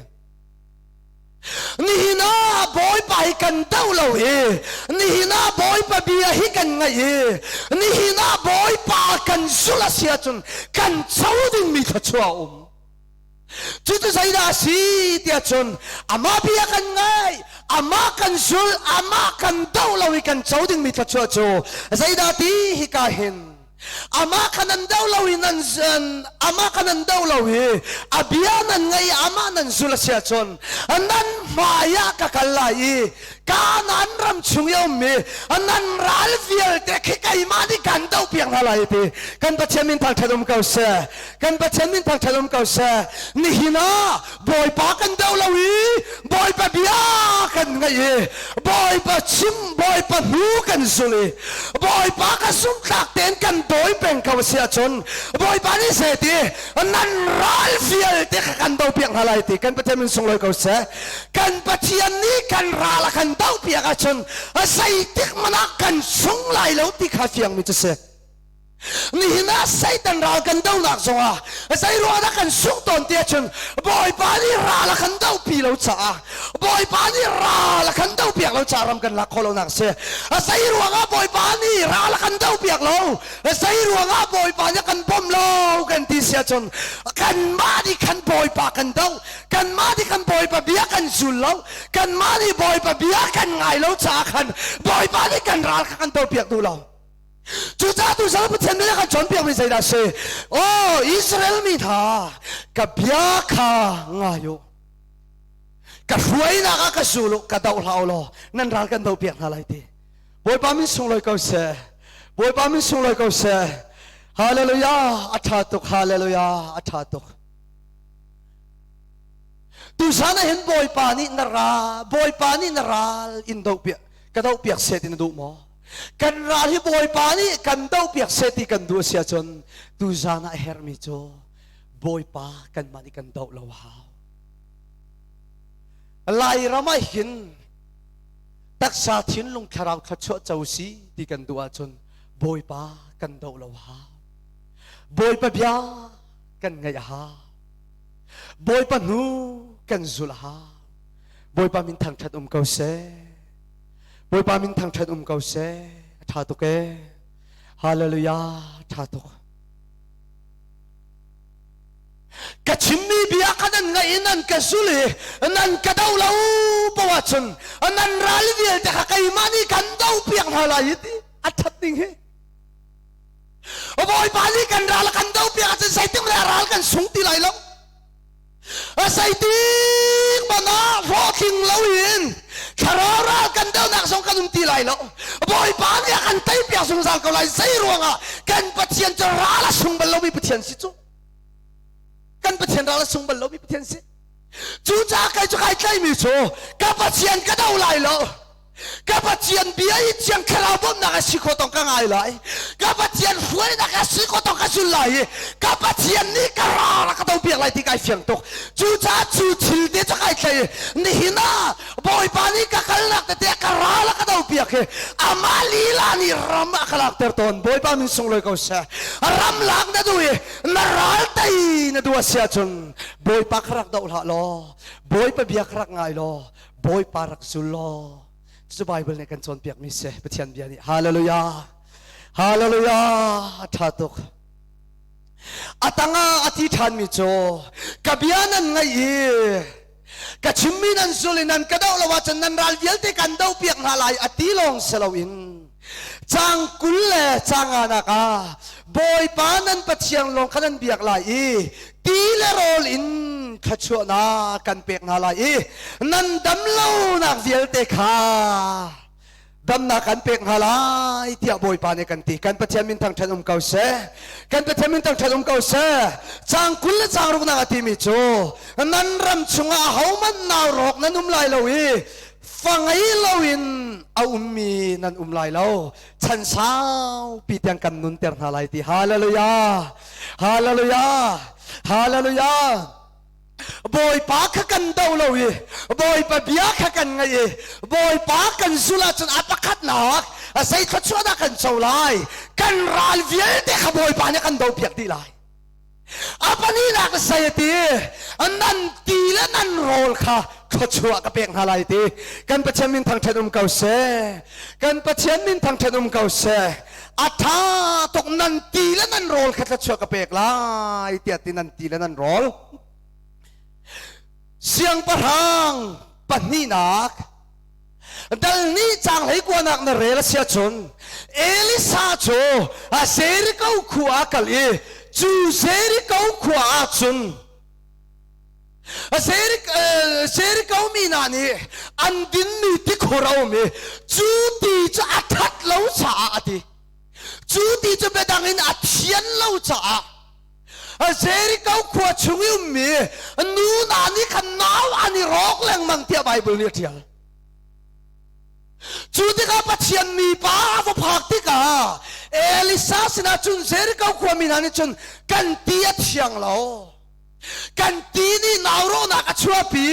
nihin ah Bawipa hi kan do lo i nihin ah Bawipa bia hi kan ngaih i nihin ah Bawipa kan zulh a si ahcun kan co dingmi thluachuah a um Cucu zeidah a si tiah cun amah bia kan ngaih, amah kan zulh, amah kan doh lo i kan co dingmi thluachuah cu zeidah ti hika hin amah kha nan doh lo i nan amah kha nan doh lo i a bia nan ngaih i amah nan zulh a si ahcun nan hmai ah ka kal lai i Kanaan ram chung i a ummi nan ral vialte khi keimah nih kan dohpiak hna lai ti kan Pathian min thangṭhat um ko seh kan Pathian min thangṭhat um ko seh nihin ah Bawipa kan doh lo i Bawipa bia kan ngaih i Bawipa chim Bawipa hnu kan zul i Bawipa ka zumhtlak tein kan dawi peng ko a si ahcun Bawipa nih seh ti nan ral vialte kha kan dohpiak hna lai ti kan Pathian min sunglawi ko seh kan Pathian nih kan ral a kan do piak ahcun zeitik hmanh ah kan sung lai lo ti kha fiang mi cu si. Nihin ah Satan ral kan donak zongah zei ruangah dah kan sungh tawn ti ahcun Bawipa nih ral a kan dopi lo caah, Bawipa nih ral a kan dopiak lo caah ram kan lak khawh lonak a si. Zei ruangah Bawipa nih ral a kan dopiak lo, zei ruangah Bawipa nih a kan bawmh lo kan ti si ahcun kanmah nih khan Bawipa kan doh, kanmah nih kan Bawipa bia kan zul lo, kanmah nih Bawipa bia kan ngai lo caah khan Bawipa nih kan ral kha kan dopiak duh lo. Cucaah tu sal Pathian nih a kan cawnpiakmi zeidah a si? Oh, Israel mi hna, ka bia kha ngai u. Ka hruainak ah ka zul u, ka doh hlah u law nan ral kan dohpiak hna lai ti. Bawipa min sunglawi ko seh. Bawipa min sunglawi ko seh. Hallelujah, a ṭha tuk. Hallelujah, a ṭha tuk. Tuzan ah hin Bawipa nih na ra, Bawipa nih na ral in dohpiak, ka dohpiak seh ti na duh maw? Kan ral hi Bawipa nih kan dohpiak seh ti kan duh a si ahcun tuzan ah a herhmi cu Bawipa kanmah nih kan doh lo a hau. Lairam ah hin taksa thinlung thlarau thluachuah co si ti kan duh ahcun Bawipa kan doh lo a hau. Bawipa bia kan ngaih a hau. Bawipa hnu kan zulh a hau. Bawipa min thangṭhat um ko seh. Bawipa min thangṭhat um ko seh. A ṭha tuk ee. Hallelujah. Ṭha tuk. Ka chimmi bia kha nan ngaih i nan ka zul i nan ka do lo poah ahcun nan ral vialte kha keimah nih kan do piak hna lai i ti a ṭhat ning hi. Bawipa nih kan ral a kan do piak ahcun zeitik le ral kan sung ti lai lo. Zeitik hmanh ah hlawhtling loin thlarau ral kan dohnak zong kan um ti lai lo. Bawipa nih a kan teipiak zungzal ko lai. Zei ruangah kan Pathian cu ral a sung bal lomi Pathian si cu. Kan Pathian ral a sung bal lomi Pathian si. Cucaah kei cu kai tlaimi cu ka Pathian ka do lai lo. Ka Pathian bia i Thiang Thlarau bawmhnak a si kho tong ka ngai lai. Ka Pathian hruainak a si kho tong ka zul lai i ka Pathian nih ka ral a ka dopiak lai ti kai fiang tuk. Cucaah cu thil te cu kai thlei. Nihin ah Bawipa nih ka kalnak tete ka ral a ka dopiak hi amah lila nih ram a ka lakter tawn. Bawipa min sunglawi ko seh. Ram lak na duh i na ral tei na duh a si ahcun Bawipa kha rak doh hlah law Bawipa bia kha rak ngai law Bawipa rak zul law cucu Bible nih kan cawnpiakmi si Pathian bia nih. Hallelujah, Hallelujah, a ṭha tuk. A tangah a ti ṭhanmi cu ka bia nan ngaih i ka chimmi nan zul i nan ka doh lo ahcun nan ral vialte kan dohpiak hna lai a ti lawng si loin cang 20 le cang nganak ah Bawipa nan Pathian lawng kha nan biak lai i ti le rawl in thluachuahnak kan pek hna lai i nan dam lonak vialte kha damnak kan pek hna lai tiah Bawipa nih kan ti. Kan Pathian min thangṭhat um ko seh. Kan Pathian min thangṭhat um ko seh. Cang 20 le cang ruknak a timi cu nan ram chungah ahohmanh nau rawk nan um lai lo i fa ngei loin a ummi nan um lai lo. Chan saupi tiang kan nunter hna lai ti. Hallelujah. Hallelujah. Hallelujah. Bawipa kha kan do lo i Bawipa bia kha kan ngaih i Bawipa kan zul ahcun a pakhatnak zei thluachuah dah kan co lai? Kan ral vialte kha Bawipa nih kan dopiak dih lai. A pahnihnak zei a ti? Nan ti le nan rawl kha thluachuah ka pek hna lai ti. Kan Pathian min thangṭhat um ko seh. Kan Pathian min thangṭhat um ko seh. A ṭha tuk nan ti le nan rawl kha thluachuah ka pek lai tiah ti nan ti le nan rawl. Siangpahrang pahnihnak dal nih cang hlei kuanak na rel a si ahcun Elisa cu a Jericho khua ah kal i cu Jericho khua ah cun Jericho mi hna nih an dinmi tikhur a um i cu ti cu a ṭhat lo caah a ti. Cu ti cu biadang in a thian lo caah Jericho khua chung i ummi nu hna nih khan nau an i rawk lengmang tiah Baibal nih a ṭial. Cu tikah Pathian mipa a va phak tikah Elisa sinah cun Jericho khuami hna nih cun kan ti a thiang lo. Kan ti nih naurawhnak a chuahpi.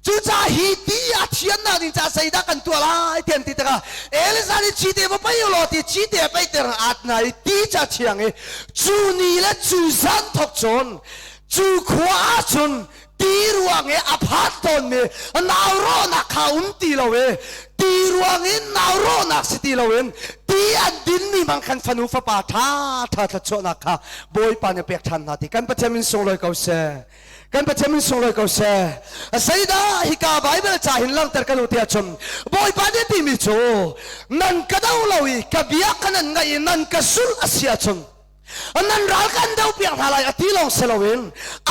Cucaah hi ti a thiannak ding caah zeidah kan tuah lai ti an ti tikah Elijah nih cite va pei law ti cite a peiter at na i ti ca thiang i cu ni le cu zan thok cun cu khua ah cun ti ruang i a phat tawnmi nau rawhnak kha um ti lo i ti ruang in nau rawhnak si ti loin ti an dinmi bang khan fanu fapa ṭha ṭha thluachuahnak kha Bawipa nih a pek ṭhan hna ti kan Pathian min sunglawi ko seh. Kan Pathian min sunglawi ko seh. Zeidah hika Bible ca hin langhter kan u tiah cun Bawipa nih timi cu nan ka do lo i ka bia ka nan ngaih i nan ka zulh a si ahcun nan ral kan do piak hna lai a ti lawng si loin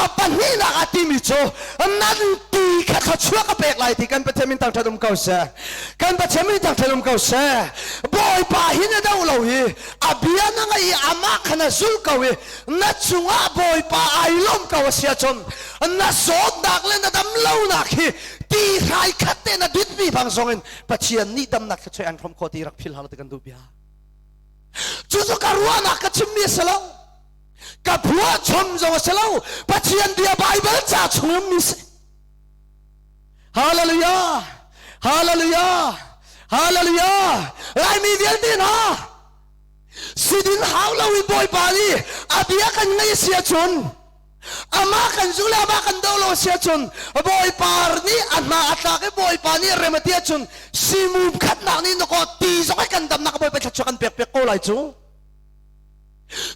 a pahnihnak a timi cu nan ti kha thluachuah ka pek lai ti kan Pathian min thangṭhat um ko seh. Kan Pathian min thangṭhat um ko seh. Bawipa hi na do lo i a bia na ngaih i amah kha na zulh ko i na cungah Bawipa ai lawm ko a si ahcun na zawtnak le na damlonak hi ti hrai khat te na ditmi bang zongin Pathian nih damnak thluachuah an hrom khawh ti rak philh hlah ti kan duh bia. Cucu ka ruahnak ka chimmi a si lo. Ka phuah chom zong a si lo. Pathian bia Bible ca chung ummi si. Hallelujah! Hallelujah! Hallelujah! Laimi vialte hna sidin hau lo in Bawipa nih a bia kan ngaih si ahcun amah kan zu le amah kan do lo si ahcun Bawipa nih a hna a tlak i Bawipa nih rem a ti ahcun simu khatnak nih na kaw ti zong i kan damnak Bawipa thluachuah kan pek piak ko lai cu.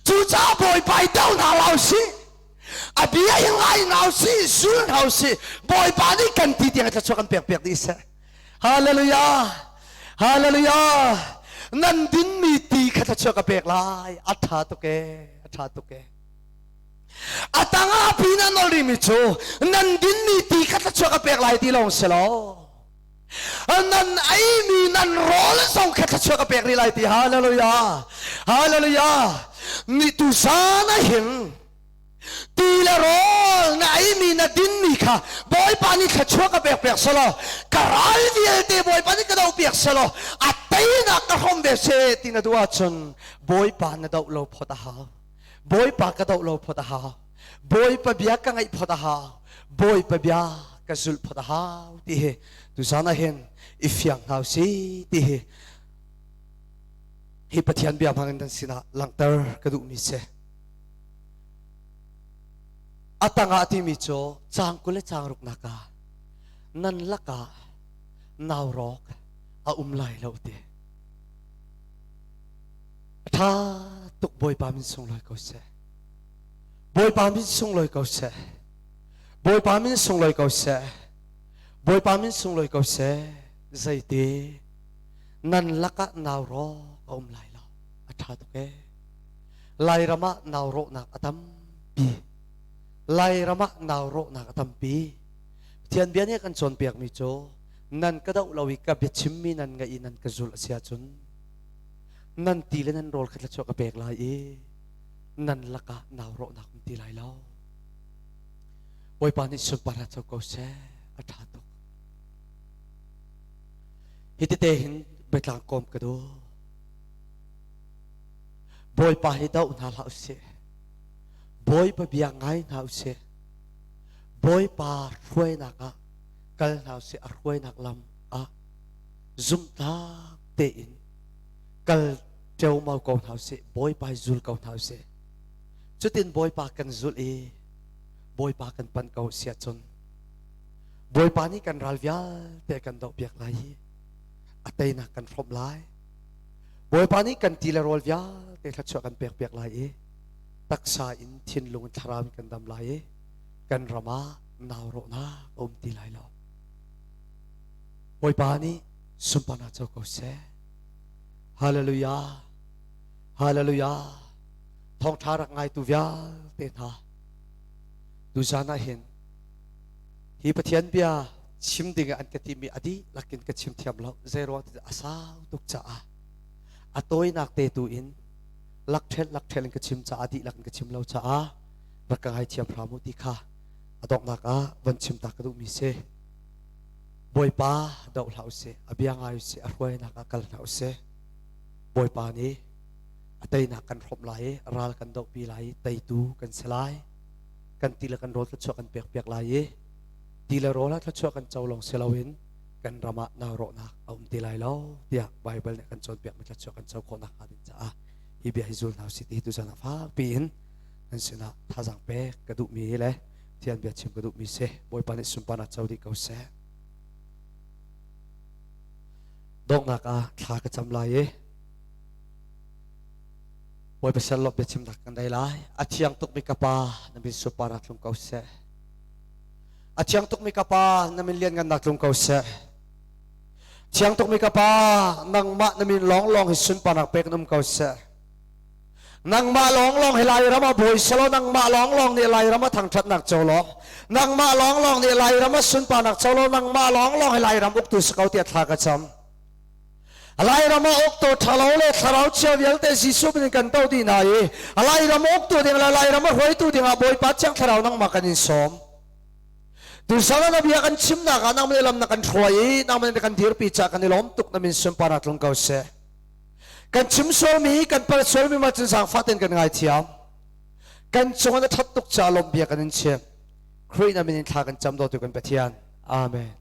Cucaah Bawipa i do hna lo sih. A bia hi ngai hna usih, zul hna usih. Bawipa nih kan ti tiang thluachuah kan pek piak dih seh. Hallelujah. Hallelujah. Nan dinmi ti kha thluachuah ka pek lai. A ṭha tuk e. A ṭha tuk e. A tangah pi na nol rimi cu nan dinmi ti kha thluachuah ka pek lai ti lawng si lo. Nan eimi nan rawl zong kha thluachuah ka pek rih lai ti. Hallelujah. Hallelujah. Ni tu zan ah hin ti le rawl na eimi na dinmi kha Bawipa nih thluachuah ka pek piak selaw ka ral vialte Bawipa nih ka doh piak selaw a teinak ka hrawm ve seh ti na duh ahcun Bawipa na doh lo phot a hau. Bawipa ka doh lo phot a hau. Bawipa bia ka ngaih phot a hau. Bawipa bia ka zulh phot a hau ti hi tuzan ah hin i fiang hna usih ti hi hi Pathian bia hmang in nan sinah langhter ka duhmi si. A tangah timi cu caang 20 le caang ruknak ah nan lakah nau rawk a um lai lo ti. A ṭha tuk Bawipa min sunglawi ko seh. Bawipa min sunglawi ko seh. Bawipa min sunglawi ko seh. Bawipa min sunglawi ko seh. Zeiti nan lakah nau rawk a um lai lo. A ṭha tuk ee. Lairam ah nau rawhnak a tampi. Lairam ah nau rawhnak a tampi. Pathian bia nih a kan cawnpiakmi cu nan ka doh lo i ka biachimmi nan ngaih i nan ka zulh a si ahcun nan ti le nan rawl kha thluachuah ka pek lai i nan lakah nau rawhnak um ti lai lo. Bawipa nih sunpar co ko seh. A ṭha tuk. Hi tete hin biatlang kawm ka duh. Bawipa hi doh hna hlah usih. Bawipa bia ngai hna usih. Bawipa hruainak ah kal hna usih. A hruainak lam ah zumhnak tein kal ṭeumau ko hna usih. Bawipa hi zul ko hna usih. Cutin Bawipa kan zulh i Bawipa kan panh ko si ahcun Bawipa nih kan ral vialte kan dohpiak lai i a teinak kan hrawmh lai. Bawipa nih kan ti le rawl vialte thluachuah kan pekpiak lai i taksa in thinlung in thlarau in kan dam lai i kan ram ah nau rawhnak a um ti lai lo. Bawipa nih sunparnak co ko seh. Hallelujah. Hallelujah. Thawngṭha rak ngaitu vialte hna tuzan ah hin hi Pathian bia chim ding an ka timi a dihlak in ka chim thiam lo. Zeiruang ti a sau tuk caah a tawinak te tu in lakṭhel lakṭhel in ka chim caah dihlak in ka chim lo caah rak ka ngaithiam hram u ti kha a donghnak ah von chim ta ka duhmi si. Bawipa doh hlah usih, a bia ngai usih, a hruainak ah kal hna usih. Bawipa nih a teinak kan hrawmh lai i ral kan dohpi lai i teitu kan si lai. Kan ti le kan rawl thluachuah kan pekpiak lai i. Ti le rawl ah thluachuah kan co lawng si loin kan ram ah naurawhnak a um ti lai lo tiah Baibal nih kan cawnpiakmi thluachuah kan co khawh nakhnga ding caah hi bia hi zul hna usih ti tuzan ah fakpi in nan sinah thazaang pek ka duhmi le Pathian bia chim ka duhmi si. Bawipa nih sunparnak co dih ko seh. Donghnak ah thla ka cam lai i Bawipa sal bia chimnak kan dai lai. A thiang tukmi ka pa na min sunparnak tlung ko seh. A thiang tukmi ka pa na min lianngannak tlung ko seh. Thiang tukmi ka pa nangmah na min lawnglawng hi sunparnak pek um ko seh. Nangmah lawnglawng hi Lairam ah bawi selaw nangmah lawnglawng nih Lairam ah thangṭhatnak co law nangmah lawnglawng nih Lairam ah sunparnak co law nangmah lawnglawng hi Lairam uktu si ko tiah thla ka cam. Lairam ah uktu ṭhalo le thlarau chia vialte Jesuh min in kan to dih hna i Lairam uktu ding le Lairam a hruaitu ding ah Bawipa Thiang Thlarau nangmah kan in sawm. Tusan ah na bia kan chimnak ah nangmah nih lam na kan hruai i nangmah nih na kan dirpi caah kan i lawm tuk na min sunparnak tlung ko seh. Kan chim sualmi kan palh sualmi ma cun zaangfah tein kan ngaithiam. Kan cung ah na ṭhat tuk caah lawmh bia kan in chim. Khrih na min in thla kan cam dawtu kan Pathian. Amen.